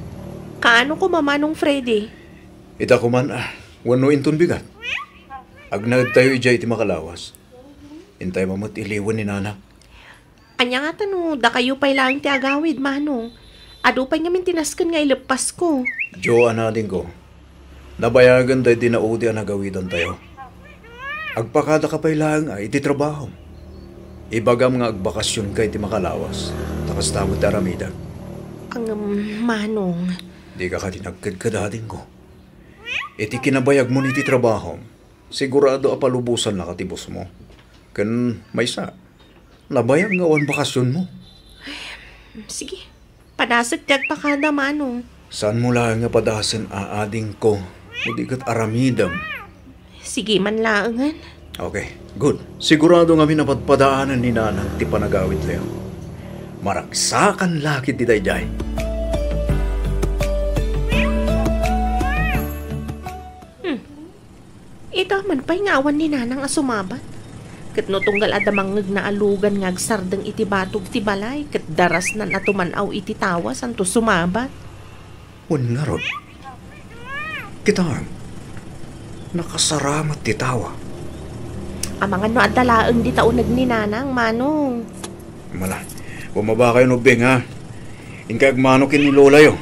kaano koma, Manong Freddy? Ita koman, ah, wenno inton bigat. Agnaedtayo idiay iti makalawas. Intay met iliwen ni Nanang. Ania ngata no dakayo pay laeng ti agawid, Manong? Adu pay ngamin ti nasken nga ileppasko. Joan, adingko, nabayagen daydi naudi a nagawidantayo. Agpakadaka pay laeng a iti trabahom. Ibagam nga agbakasionka iti makalawas, ta kasta met ti aramidek. Ngem, Manong. Dika kadi nagkedked, adingko. Iti kinabayagmon iti trabahom, sigurado a palubosannaka ti busmo. Ken maysa, nabayag nga awan bakasionmo. Sige, padasek ti agpakada, Manong. Saanmo laeng nga padasen, adingko, no di ket aramidem. Sige man laengen. Okay, good. Sigurado ngamin a padpadaanen ni Nanang ti panagawidtayo. Maragsakan la ketdi daydiay. Hmm. Ita man pay nga awan ni Nanang a sumabat. Ket no tunggal adda mangngegna a lugan nga agsardeng iti batog ti balay, ket darasnan a tuman-aw iti tawa, santo sumabat. Wen ngarud, kitaem, nakasaramat ti tawa. Amangan no adda laeng dita uneg ni Nanang, Manong. Mala, bumabakayon ubbing, ha? Inka agmano ken ni lolayo.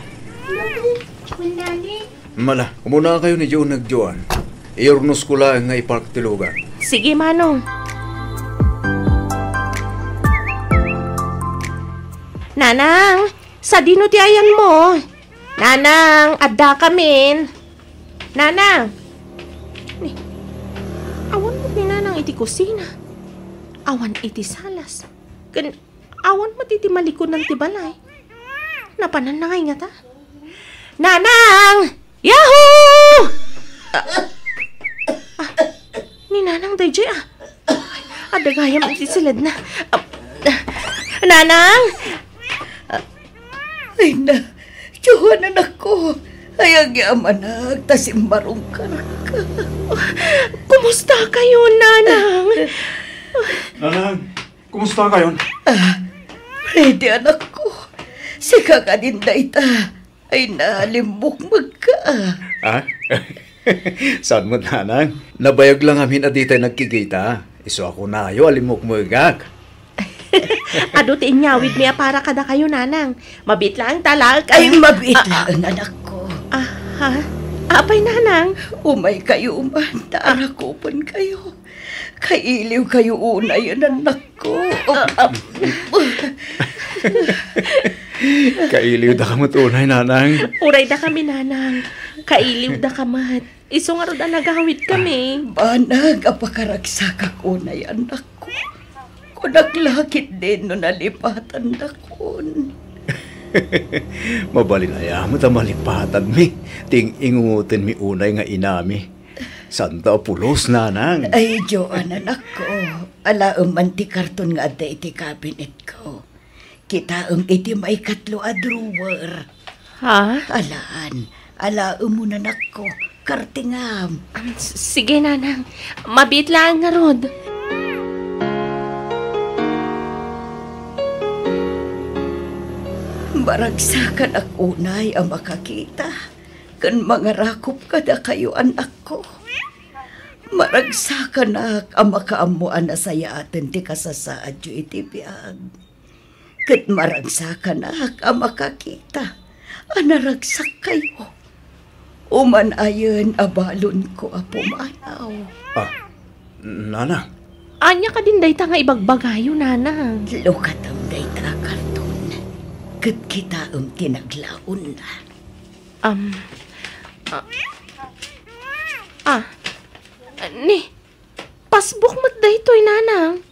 Mala, umunakayo ni Joan, nagjoan. Iurnosko laeng nga ipark ti lugan. Sige, Manong. Nanang, sadino ti ayanmo? Nanang, addakamin. Nanang! Ni, awan met ni Nanang iti kusina. Awan iti salas. Ken awan met iti malikudan ti balay. Napananna ngay ngata? Nanang! Yahoo! Ah, ah, ni Nanang daydiay, ah. Adda gayam iti siledna. Ah, ah, Nanang! Ay na, Joan, anakko. Ay, agyamanak, ta simmarungkarka. Kumusta kayo, Nanang? Nanang, kumusta kayon? Ah, Freddy, anakko. Sika kadin dayta. Ay, nalimmukmegka. Ah? Saan met, Nanang? Nabayag lang amin a ditay nagkikita. Isu a kunayo a limmukmegak. Adu ti inyawidmi a para kadakayo, Nanang. Mabiit laeng ta laek, Ay, ah. Mabiit Ah, ah. Laeng, anakko. Ah, ha? Apay, Nanang? Umaykayo man, ta Ah. arakupenkayo. Kailiwkayo unay, anakko. Ah. Kailiwdaka met unay, Nanang. Uray dakami, Nanang. Kailiwdaka met. Isu ngarud a nagawidkami. Banag a pakaragsakak unay, anakko. Kunak la ketdin no nalipatandakon. Mabalin aya met a malipatanmi ti ing-ingutenmi unay nga inami. Santa a pulos, Nanang. Ay, Joan, anakko. Alaem man ti karton nga adda iti kabinetko. Kitaem iti maikatlo a drawer. Ha? Alaan. Alaem mo, anakko. Kartingam. Am, s-, sige, Nanang. Mabiit laeng ngarud. Maragsakanak unay a makakita ken mangarakop kadakayo, anakko. Maragsakanak a makaammo a nasayaaten ti kasasaadyo iti biag. Ket maragsakanak a makakita a naragsakkayo. Umanayen a balonko a pumanaw. Ah, Nanang. Ania kadin dayta nga ibagbagayo, Nanang? Lukatem dayta a karton, ket kitaem ti naglaonna. Am, ah, ah, ni, passbook met daytoy, Nanang.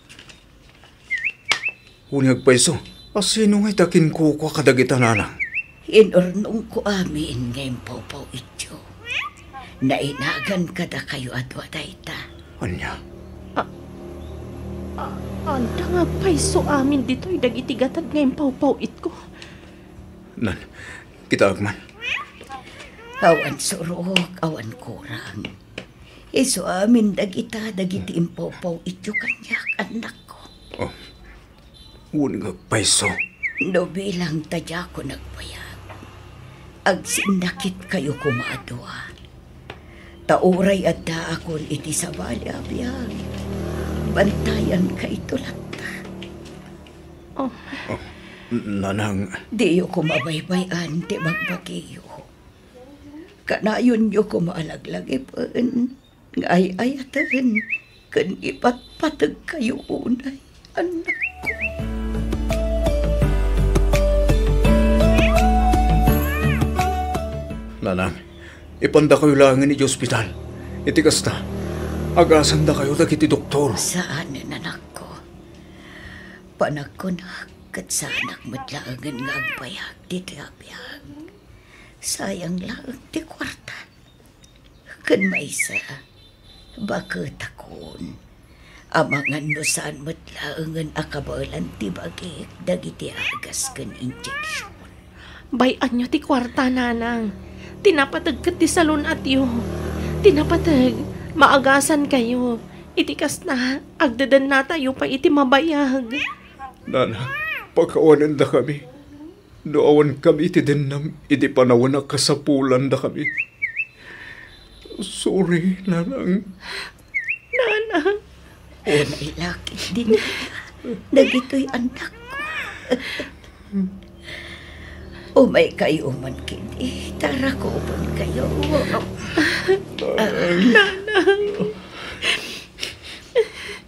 Wen nga agpayso, a sino ngay ta kinkukua kadagita, Nanang? Inurnongko amin nga impawpaw-ityo. Nainagan kadakayo a dua dayta. Ania? A-, a-, adda nga agpayso amin ditoy dagiti gatad nga impawpaw-itko. Nan, kitaek man. Awan surok, awan kurang. Isu amin dagita dagiti impawpaw-ityo kaniak, annakko. Oh, wen nga agpayso. No bilang ta diakon agbayag, agsinnakitkayo koma a dua. Ta uray addaakon iti sabali a biag, bantayankayto latta. Oh. Oh, Nanang. Diyo koma baybay-an ti bagbagiyo. Kanayonyo koma a laglagipen nga ay-ayaten ken ipatpategkayo unay, annakko. Nanang, ipandakayo laengen iti ospital. Iti kasta, agasandakayo dagiti doktor. Saan, anakko. Panagkunak ket saanak met laengen nga agbayag ditoy a biag. Sayang laeng ti kuarta. Ken maysa, baketakon. Amangan no saan met laengen a kabaelan ti bagik dagiti agas ken injeksion. Bay-anyo ti kuarta, Nanang. Ti napateg ket ti salun-atyo. Ti napateg, maagasankayo. Iti kasta, agdedennatayo pay iti mabayag. Nanang, pakawanendakami. No awankami iti dennam iti panawen a kasapulandakami. Sorry, Nanang. Nanang. Unay la ketdin dagitoy, annakko. Umaykayo man ketdi, ta rakupenkayo. Nanang.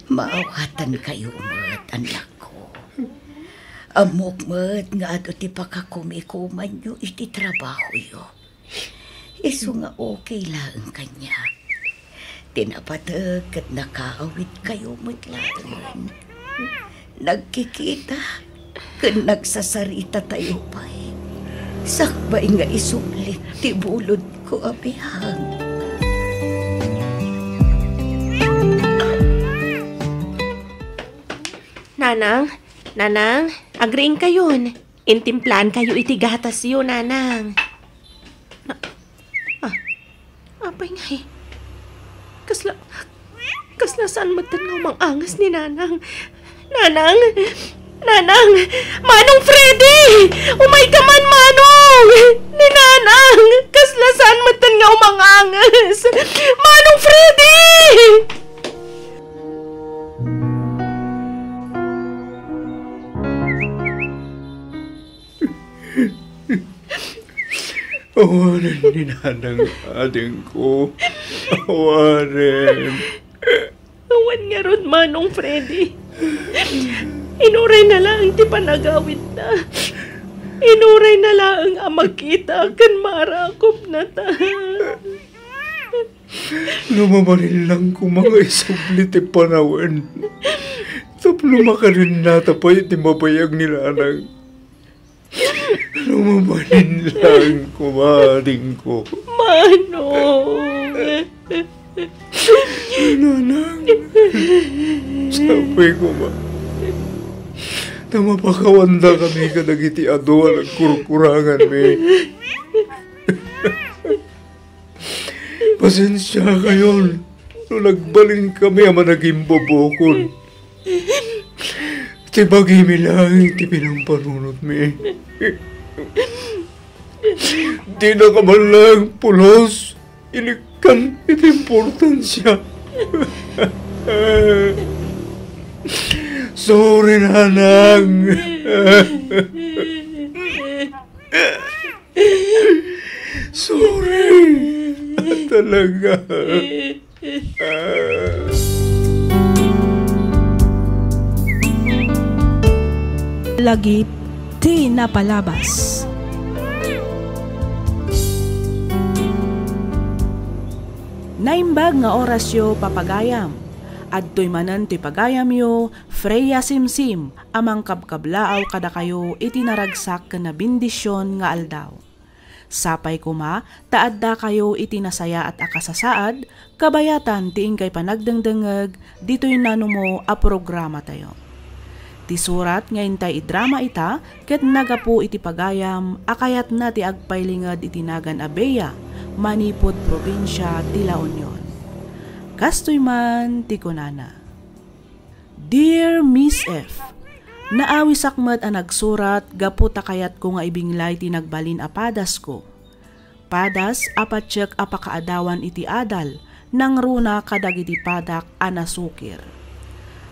Maawatankayo met, annakko. Ammok met nga adu ti pakakumikumanyo iti trabahoyo. Isu nga okay laeng kaniak. Ti napateg ket nakaawidkayo met laeng. Nagkikita ken nagsasaritatayo pay. Sakbay nga isublit ti bulodko a biag. Nanang, Nanang, agriingkayon. Intimplaankayo iti gatasyo, Nanang. Na-, ah, apay ngay? Kasla, kasla saan metten nga umang-anges ni Nanang? Nanang! Nanang! Manong Freddy! Umayka man, Manong! Ni Nanang! Kasla saan metten nga umang-anges! Manong Freddy! Awanen ni Nanang, adingko. Awanen. Awan ngarud, Manong Freddy. Inuray na laeng ti panagawidta. Inuray na laeng a makita ken maarakupnata. No mabalin lang koma nga isubli ti panawen tapno makarinnata pay ti mabayag ni Nanang. No mabalin lang koma, adingko. Manong. Nanang, sapay koma. Ta mapakawandakami kadagiti adu a nagkurkuranganmi. Pasensiakayon no nagbalinkami a managimbubukod. Ti bagimi laeng ti pinampanunotmi. Dinaka man laeng pulos inikkan iti importansia. Sorry, Nanang. Sorry. Talaga. Lagip ti napalabas. Naimbag nga orasyo, papagayam. Adtoy manen ti pagayamyo, Freya Simsim, a mangkabkablaaw kadakayo iti naragsak ken nabendision nga aldaw. Sapay koma ta addakayo iti nasayaat a kasasaad, kabayatan ti inkay panagdengdengngeg ditoy nanumo a programatayo. Ti surat nga intay idrama ita ket nagapu iti pagayam a kayatna ti agpailinged iti nagan a Bea manipud probinsia ti La Union. Kastoy man ti kunana. Dear Miss F, naawisak met a nagsurat gapu ta kayatko nga ibinglay ti nagbalin a padasko. Padas a patiek a pakaadawan iti adal, nangruna kadagiti padak a nasukir.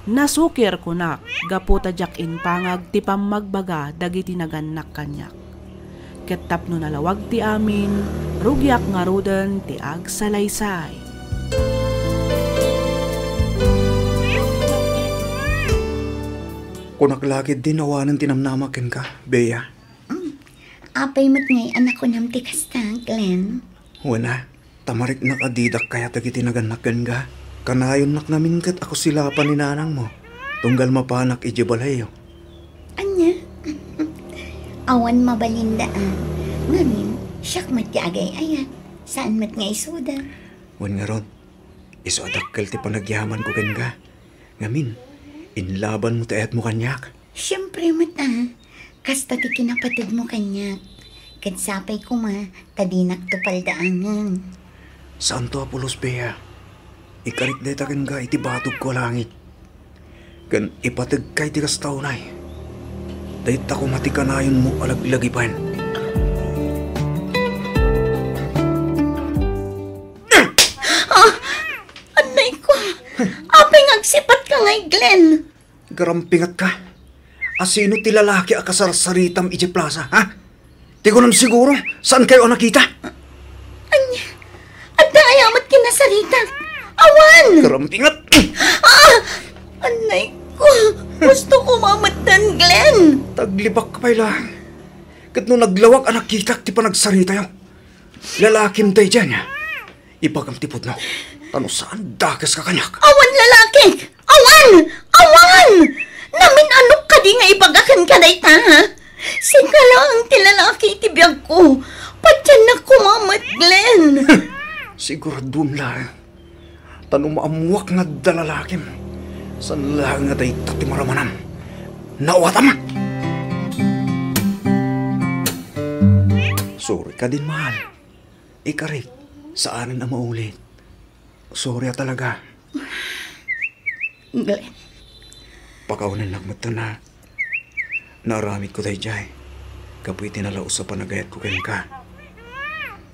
Nasukir, kunak, gapu ta diak impangag ti pammagbaga dagiti nagannak kaniak. Ket tapno nalawag ti amin, rugiak ngaruden ti agsalaysay. Kunak la ketdi no awanen ti namnamak kenka, Bea. Mm. Apay met ngay a nakunam ti kasta, Glenn? Wen a, ta mariknak a didak kayat dagiti nagannak kenka. Kanayonnak ngamin ket a kusilapan ni nanangmo, tunggal mapanak idiay balayyo. Ania? Awan mabalinda a. Ngamin, siak met ti agay-ayat. Saan met nga isuda? Wen ngarud, isu a dakkel ti panagyamanko kenka. Ngamin, inlabanmo ti ayatmo kaniak. Siempre met a. Kasta ti kinapatedmo kaniak. Ket sapay koma ta dinakto paldaangen. Saanto a pulos, Bea. Ikarik dayta kenka iti batogko a langit. Ken ipategka iti kasta unay. Dayta koma ti kanayonmo a laglagipen. Ah! Annayko! Apay nga agsipatka ngay, Glenn? Garampingatka? A sino ti lalaki a kasarsaritam idiay plasa, ha? Ti kunam siguro, saankayo a nakita? Ania? Adda aya met kinasaritak? Awan! Garampingat! Ah! Annayko! Gusto ko mamattan, Glenn! Taglibakka pay laeng. Ket no naglawag a nakitak ti panagsaritayo, lalakim daydiay, ania? Ibagam ti pudno, ta no saan, dakeska kaniak. Awan lalakik! Awan! Awan! Namin-anok kadi nga ibaga kenka dayta, ha? Sika laeng ti lalaki iti biagko. Patiennak koma met, Glenn. Siguraduem laeng. Ta no maammoak nga adda lalakim, saan laeng nga dayta ti maramanam. Naawatam! Sorry kadin, mahal. Ikarik, saanen a maulit. Sorry a talaga. Glenn. Pakawanennak met, a. Naaramidko daydiay gapu iti nalaus a panagayatko kenka.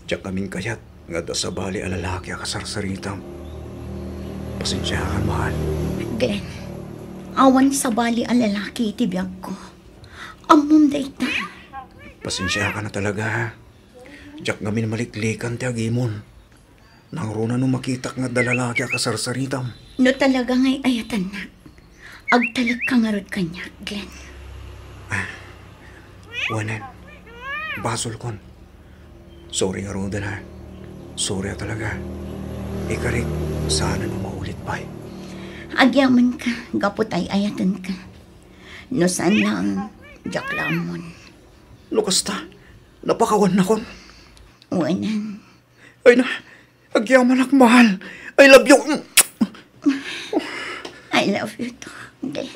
Diak amin kayat nga adda sabali a lalaki a kasarsaritam. Pasensiakan, mahal. Glenn, awan sabali a lalaki iti biagko. Ammom dayta. Pasensiakan a talaga, ha? Diak ngamin maliklikan ti agimon. Nangruna no makitak nga adda lalaki a kasarsaritam. No talaga nga ay-ayatennak, agtalekka ngarud kaniak, Glenn. Ah, wanen. Basolkon. Sorry ngaruden, ha. Sorry a talaga. Ikarik, saanen a maulit pay. Agyamankami gapu ta ay-ayatenka. No saan laeng, diak la ammon. No kasta, napakawannakon. Wanen. Ay na, agyamanak, mahal. I love you. I love you too, Glenn.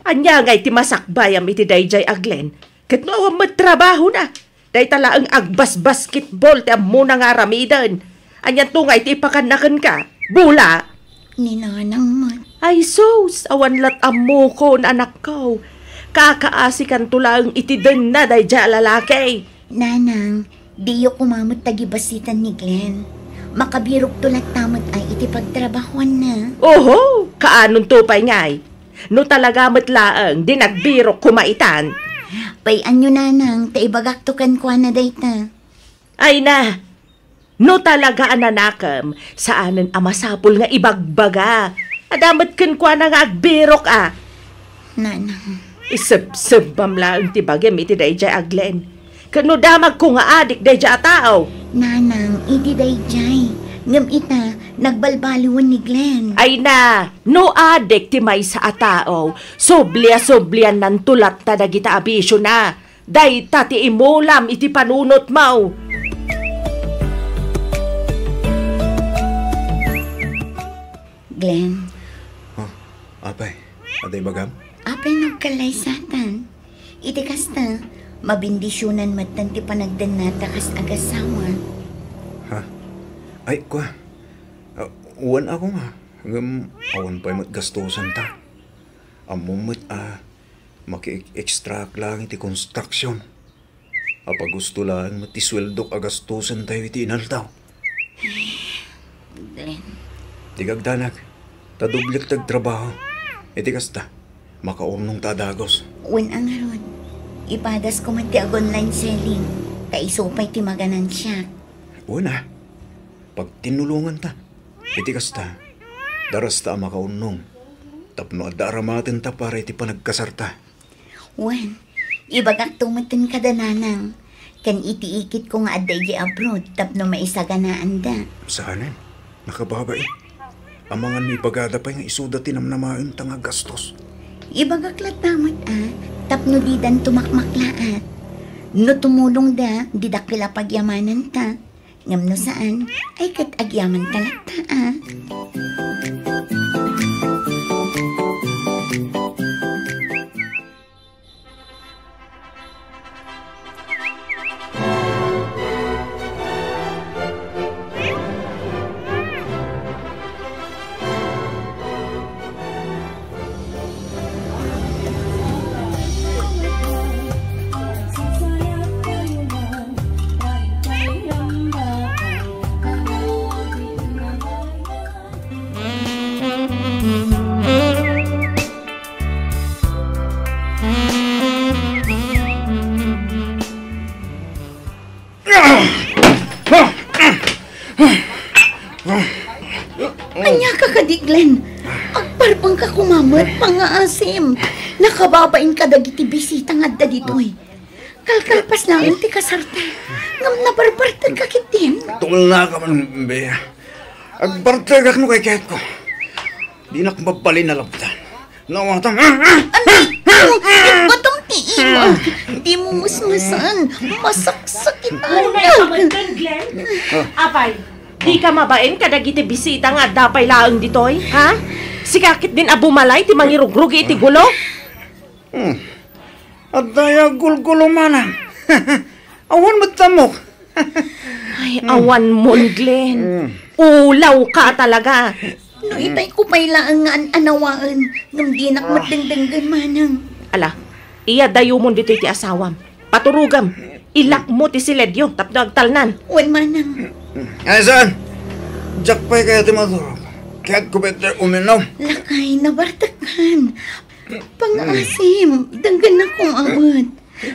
Ania ngay ti masakbayam iti daydiay a Glenn? Ket no awan met trabahona, dayta laeng agbasbasketball ti ammona nga aramiden. Anianto ngay ti ipakanna kenka? Bola? Ni nanang met. Ay sus, awan lat ammokon, anakko. Kakaasikanto laeng iti denna daydiay a lalaki. Nanang, diyo koma met tagibasitan ni Glenn. Makabirokto latta met a iti pagtrabahoanna. Oho, kaanonto pay ngay? No talaga met laeng, di nagbirok koma itan. Pay-anyo, nanang, ta ibagakto kenkuana dayta. Ay na, no talaga a nanakem, saanen a masapul nga ibagbaga. Adda met kenkuana nga agbirok a. Nanang. Isebsebbam laeng ti bagim iti daydiay a Glenn. Ket no damagko nga adik daydiay a tao? Nanang, idi daydiay. Ngem ita, nagbalbaliwen ni Glenn. Ay na, no adik ti maysa a tao, subli a subliannanto latta dagita a bisiona. Dayta ti imulam iti panunotmo. Glenn. Oh, apay, adda ibagam? Apay no agkallaysatan? Iti kasta, mabendisionan metten ti panagdennata kas agasawa. Ha? Ay, kua. Ah, wen a koma, ngem awan pay met gastosanta. Ammom met a maki-extract laeng iti construction. Apagusto laeng met ti sueldok a gastosentayo iti inaldaw. Glenn. Di kagdanag, ta doblek ti agtrabaho. Iti kasta, makaurnongta a dagus. Wen a ngarud, ipadasko met ti ag-online selling, ta isu pay ti maganansiak. Wen a, pagtinnulonganta. Iti kasta, darasta a makaurnong tapno adda aramatenta para iti panagkasarta. Wen, ibagakto metten kada nanang, ken iti ikitko nga adda idiay abroad tapno maisaganaanda. Saanen? Nakababain. Amangan no ibagada pay nga isuda ti namnamaenta nga gastos. Ibagak latta met a, tapno didanto makmaklaat. No tumulongda, di dakkel a pagyamananta. Ngem no saan, ay ket agyamanta latta a. Ania ka kadi, Glenn? Agparbengka koma met, pangngaasim. Nakababain kadagiti bisita nga adda ditoy. Kalkalpas laeng ti kasarta. Ngem nabarbartegka ketdin. Tulnaka man, Bea. Agbartegak no kaykayatko. Dinak mabalin a labtan. Nawatan. Ano? Batam ti ima. Di mo masmasan. Masaksakitan. Glenn? Apay, di ka mabain kadagiti bisita nga adda pay laeng ditoy, ha? Sika ketdin a bumalay ti mangirugrugi iti gulo? Hmm. Adda ya gulgulo manang. Awan met ammok. Ay, awan mon, Glenn. Mm. Ulaw ka talaga. No itay ko pay laeng nga an-anawaen, ngem dinak met dengdenggen manang. Ala, iya dayumon ditoy ti asawam. Paturogam. Ilakmo ti siledyo tapno agtalnan. Wen manang. Ay, saan? Diak pay kayat ti maturog. Kayatko better uminom. Lakay, nabartekkan. Pangaasim, denggennak koma met.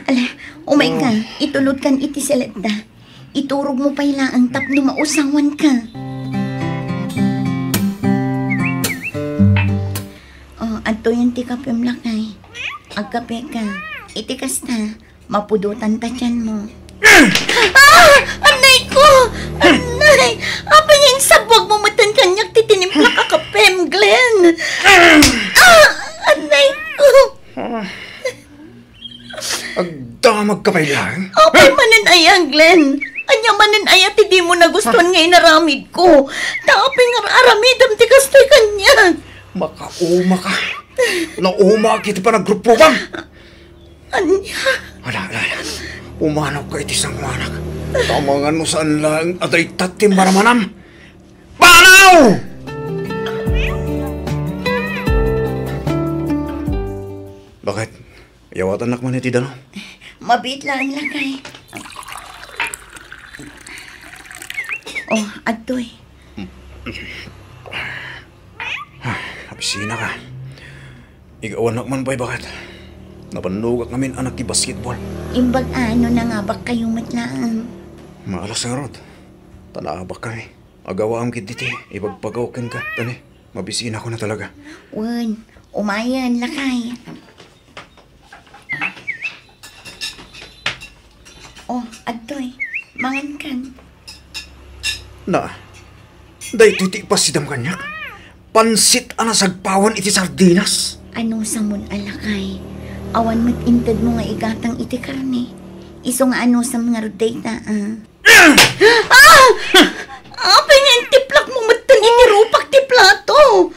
Ala, umay ka, itulodkan iti seletta. Iturogmo pay laeng tapno mausawanka. O, adtoyen ti kapem, lakay. Agkapeka. Iti kasta, mapudotan ta tianmo. Ah! Annay ko! Annay! Apay nga insabwagmo metten kaniak ti tinimplak a kapem, Glenn? Ah! Annay ko! Agdamagka pay laeng? Apay manen aya, Glenn? Ania manen aya ti dimo nagustuan nga inaramidko? Ta apay nga aramidem ti kastoy kaniak? Makaumaka. Naumak iti panagrupruam. Ania? Ala, ala, ala. Umanawka iti sangoanak. Amangan no saan laeng a dayta ti maramanam. Panaw! Bakit? Yawatannak man iti danum. Mabiit laeng, lakay. O, adtoy. Ah, abisinaka. Igawannak man pay, baket. Napannogak ngamin a nakibasketball. Imbag a no nangabakkayo met laeng. Maalas ngarud. Ta naabakkami. Agawaam ketdi ti ibagbaga kenka, ta ne, mabisinakon a talaga. Wen, umayen, lakay. O, adtoy. Mangankan. Na, daytoy ti ipasidam kaniak. Pansit a nasagpawan iti sardinas. Anusamon a, lakay? Awan met intedmo nga igatang iti karne. Isu nga anusam ngarud dayta, a. Ah! Apay nga intiplakmo metten iti rupak ti plato?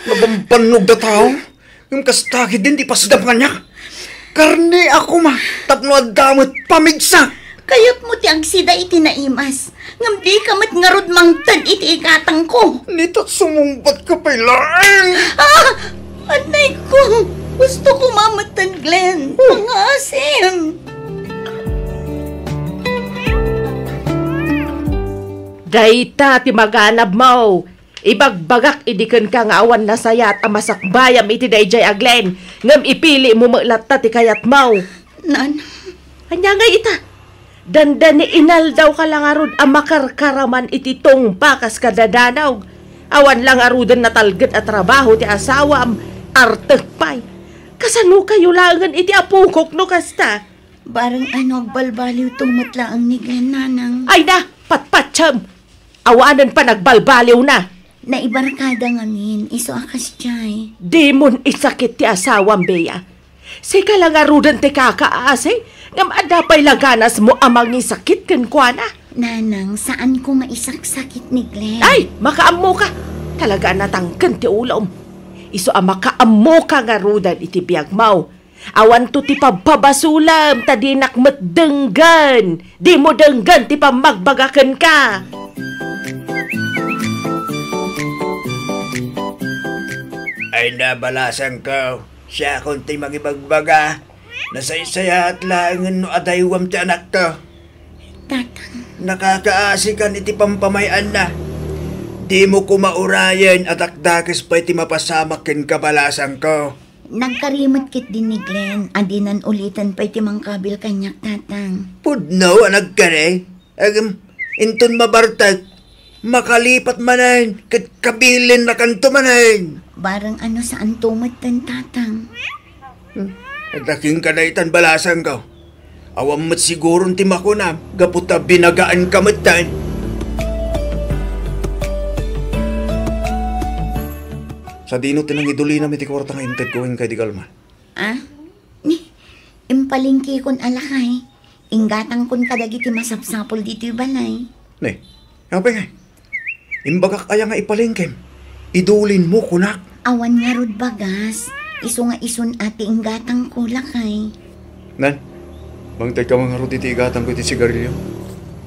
Nabambannogda tao, ngem kasta ketdin ti ipasidam kaniak. Karne a koma, tapno adda met pamigsa. Kayatmo ti agsida iti naimas, ngem dika met ngarud mangted iti igatangko. Nita, sumungbatka pay laeng. Ah! Annay ko! Gusto ko mametten, Glenn. Pangasim! Dayta ti maganabmo. Ibagbagak idi kenka nga awan nasayat a masakbayam iti daydiay a Glenn, ngem ipilimo met latta ti kayatmo. Nan. Ania ngay ita? Dandani inaldawka la ngarud a makarkaraman iti tungpa kas kadadanog. Awan la ngaruden natalged a trabaho ti asawam, artek pay. Kasano kayo laengen iti apokok no kasta? Bareng ano agbalbaliwto met laeng ni Glenn, nanang. Ay na, patpatsem! Awanen panagbalbaliwna. Naibarkada ngamin, isu a kasdiay. Dimon isakit ti asawam, Bea. Sika la ngaruden ti kakaasi, ngem adda pay la ganasmo a mangisakit kenkuana. Nanang, saanko nga isaksakit ni Glenn. Ay, makaammoka. Talaga a natangken ti ulom. Isu a makaammoka ngaruden iti biagmo. Awanto ti pabpabasolem ta dinak met denggen. Dimo denggen ti pammagbaga kenka. Ay na, balasangko, siakon ti mangibagbaga. Nasaysayaat laengen no adaywam ti anakko. Tatang. Nakakaasikan iti pampamay-anna. Dimo koma urayen a dakdakes pay ti mapasamak kenka, balasangko. Nagkari met ketdi ni Glenn a dinan uliten pay ti mangkabil kaniak, Tatang. Pudno a nagkari? Agem, inton mabartek, makalipat manen ket kabilinnakanto manen. Bareng ano saanto metten, Tatang. Hmm. Adda kenka daytan, balasangko. Awan met siguron ti makunam gapu ta binagaanka metten. Sadino ti nangidulinam iti kuarta nga intedko kenka idi kalman? Ah? Ni, impalengkekon a lakay. Inggatangkon kadagiti masapsapul ditoy balay. Ni, apay ngay? Imbagak aya nga ipalengkem? Idulinmo, kunak. Awan ngarud bagas. Isu nga isun a ti inggatangko, lakay. Nan, mangtedka man ngarud iti igatangko iti sigarilio.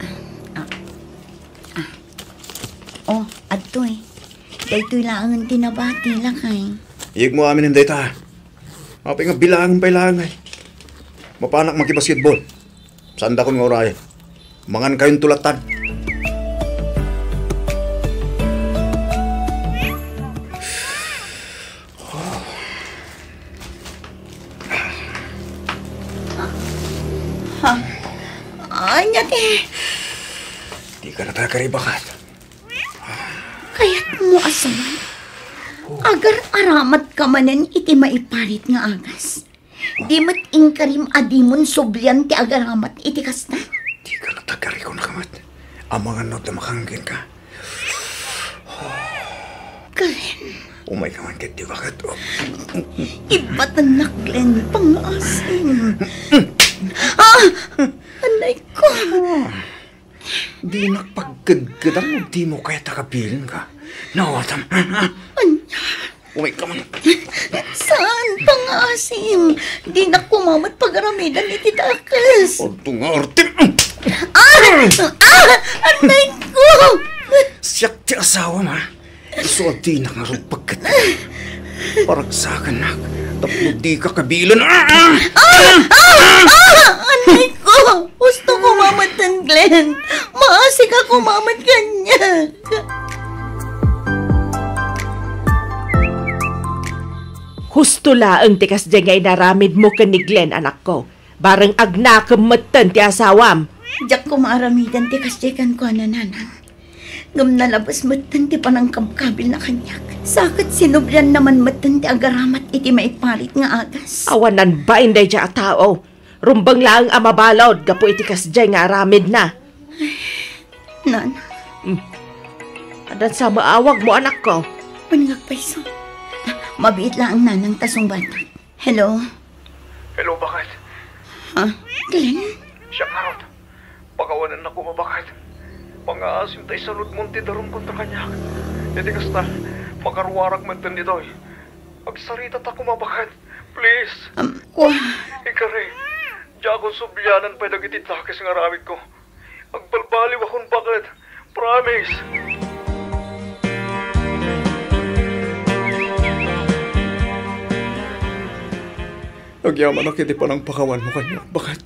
Ah, ah. Ah. Oh, adtoy. Daytoy laengen ti nabati, lakay. Iyegmo aminen dayta. Apay nga bilaangem pay laeng ay. Mapanak makibasketball. Saandakon nga urayen. Mangankayonto lattan. Dika natagari, baket. Kayatmo a sawen, agar-aramat ka manen iti maiparit nga agas. Di met inkarim a dimon sublian ti agaramat iti kasta. Dika natagari, kunak met. Amangan no adda makangngeg kenka. Glenn. Umayka man ketdi, baket. Ibatennak, Glenn, pangngaasim. Ah! Anayko. Dinak pagkedkedan no dimo kayat a kabilenka. Naawatam. Ania? Umayka man. Saan, pangngaasim? Dinak koma met pagaramidan iti dakes. Adda nga artem. Ah! Ah! Anayko! Siak ti asawam, ha? Isu a dinak ngarud pagket. Paragsakannak tapno dika kabilen. Ah! Ah! Ah! Ah! Anayko! Husto koma metten, Glenn. Maasika koma met kaniak. Husto laeng ti kasdiay nga inaramidmo ken ni Glenn, anakko. Bareng agnakem metten ti asawam. Diak koma aramiden ti kasdiay kenkuana, nanang. Ngem nalabes metten ti panangkabkabilna kaniak. Sa ket sinublianna man metten ti agaramat iti maiparit nga agas. Awanan bain daydiay a tao. Rumbeng laeng a mabalud gapu iti kasdiay nga aramidna. Nana. Hmm. Addan sa maawagmo, anakko. Wen nga agpayso. Mabiit laeng, nanang, ta sungbatak. Hello? Hello, baket? Ha? Glenn? Siak ngarud. Pakawanennak koma, baket. Pangngaasim ta isaludmon ti darum kontra kaniak. Iti kasta, makaruarak metten ditoy. Agsaritatak koma, baket. Please. Um, wa- Ikari, diakon sublianan pay dagiti dakes nga aramidko. Agbalbaliwakon, baket. Promise. Agyamanak iti panangpakawanmo kaniak, baket.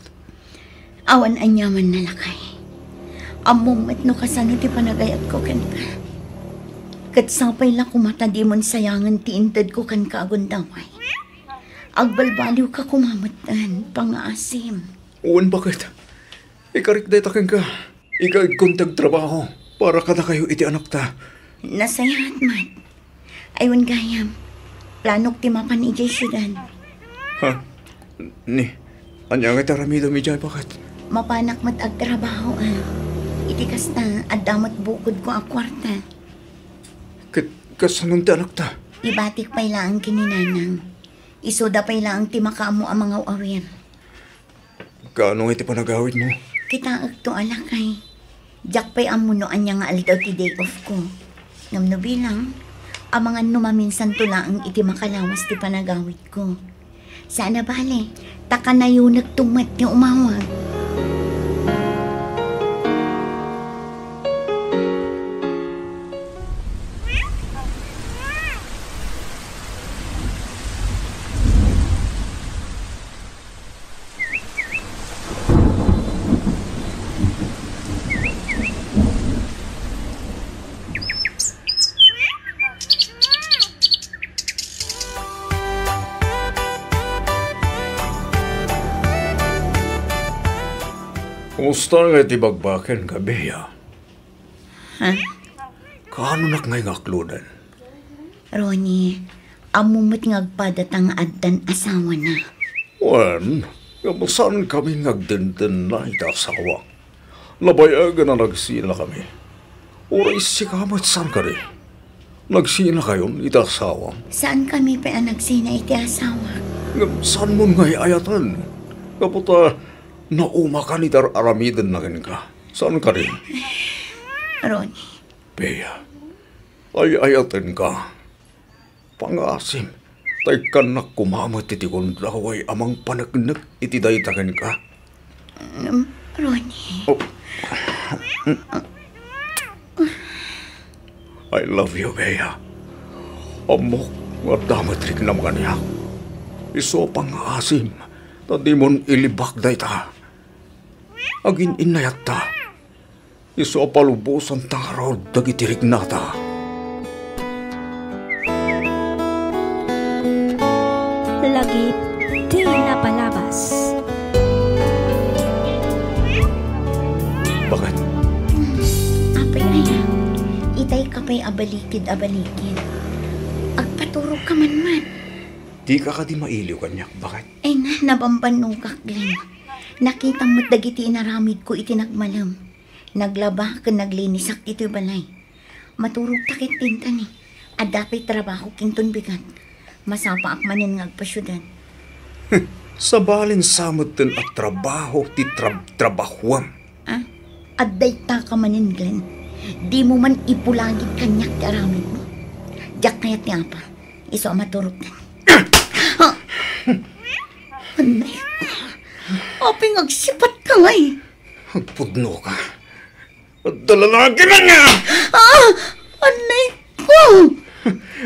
Awan aniamanna, lakay. Ammom met no kasano ti panagayatko kenka. Ket sapay la koma ta dimon sayangen ti intedko kenka a gundaway. Agbalbaliwka koma metten, pangngaasim. Wen, baket. Ikarik dayta kenka. Igaedkon ti agtrabaho para kadakayo iti anakta. Nasayaat met. Ay, wen gayam, planok ti mapan idiay siudad. Ha? Ni, ania nga ti aramidem idiay, baket? Mapanak met agtrabaho, a. Iti kasta, adda met bukodko a kuarta. Ket kasanon ti anakta? Ibatik pay laeng ken ni nanang. Isuda pay laeng ti makaammo a mangaw-awir. Kaano nga iti panagawidmo? Kitaekto a lakay. Diak pay ammo no ania nga aldaw ti day off ko. Ngem no bilang, amangan no maminsanto laeng iti makalawas ti panagawidko. Saan a bale, ta kanayonekto met ti umawag. Kumusta nga iti bagbakenka, Bea? Ha? Kaanonak ngay nga akloden? Ronnie, ammo met nga agpadata nga addan asawana. Wen, ngem saankami nga agdendenna iti asawak. Nabayagen a nagsinakami. Uray sika met saan kadi? Nagsinakayon iti asawam? Saankami pay a nagsina iti asawak. Ngem saanmon nga ay-ayaten? Gapu ta naumakan iti ar-aramidenna kenka. Saan kadi? Ronnie. Bea, ay-ayatenka. Pangngaasim, ta ikkannak koma met iti gundaway a mangpaneknek iti dayta kenka. Um, Ronnie. Oh. I love you, Bea. Ammok nga adda met riknam kaniak. Isu a pangngaasim, ta dimon ilibak dayta. Agin-innayatta. Isu a palubosanta ngarud dagiti riknata. Lagip ti napalabas. pay a balikid a balikid. Agpaturogka man met. Dika kadi mailiw kaniak, baket? Ay na, nabambannogak, Glenn. Nakitam met dagiti inaramidko iti nagmalem. Naglaba ken naglinisak ditoy balay. Maturogta ketdin, Glenn. Adda pay trabahok inton bigat. Masapaak manen nga agpasiudad. Sabali sa metten a trabaho ti trab-, trabahuam. Ah, adda itaka manen, Glenn. Dimo man ipulagid kaniak ti aramidmo. Diak kayat ni Apa. Isu a maturog, Glenn. Ah! Anay. Apay nga agsipatka ngay? Agpudnoka. Adda lalakim ania? Ah! Anay ko!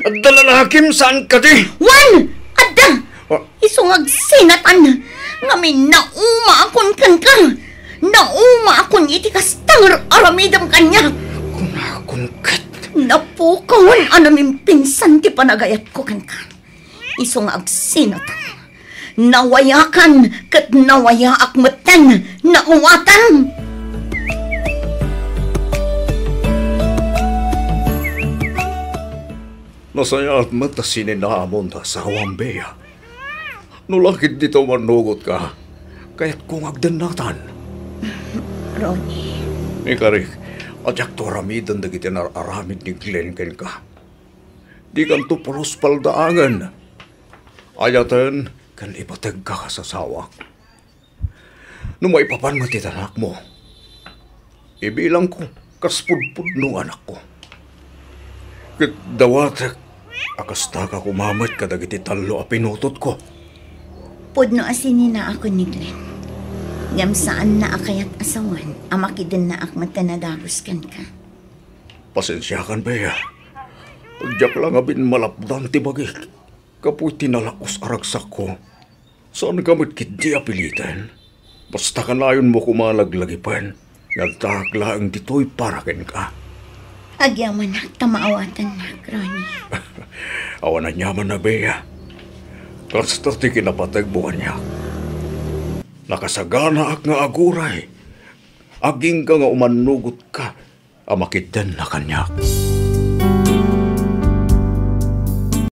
Adda lalakim saan kadi? Wen! Adda! Ah. Isu nga agsinatan. Ngamin, naumaakon kenka. Naumaakon iti kasta nga aramidem kaniak. Kunakon ket. Napukawan a namimpinsan ti panagayatko kenka. Isu nga agsinatan. Nawayakan ket nawayaak metten. Naawatan. Nasayaat met ta sininaamon ta asawam, Bea. No la ketdi ta umannugotka, kayatko nga agdennatan. Ronnie. Ikarik, a diakto aramiden dagiti nar-aramid ni Glenn kenka. Dikanto pulos paldaangen. Ayaten ken ipategka kas asawak. No maipapan met iti anakmo, ibilangko kas pudpudno nga anakko. Ket dawatek a kastaka koma met kadagiti tallo a pinutotko. Pudno a sininaakon ni Glenn. Ngem saanna a kayat a sawen a makidennaak met ta nadagus kenka. Pasensiakan, Bea. Diak la ngamin malapdan ti bagik. Gapu iti nalaus a ragsakko, saanka met ketdi a piliten. Basta kanayonmo koma laglagipen nga addaak laeng ditoy para kenka. Agyamanak ta maawatannak, Ronnie. Awan aniaman a, Bea. Kasta ti kinapategmo kaniak. Nakasaganaak nga aguray. Agingga nga umannugotka a makiddenna kaniak.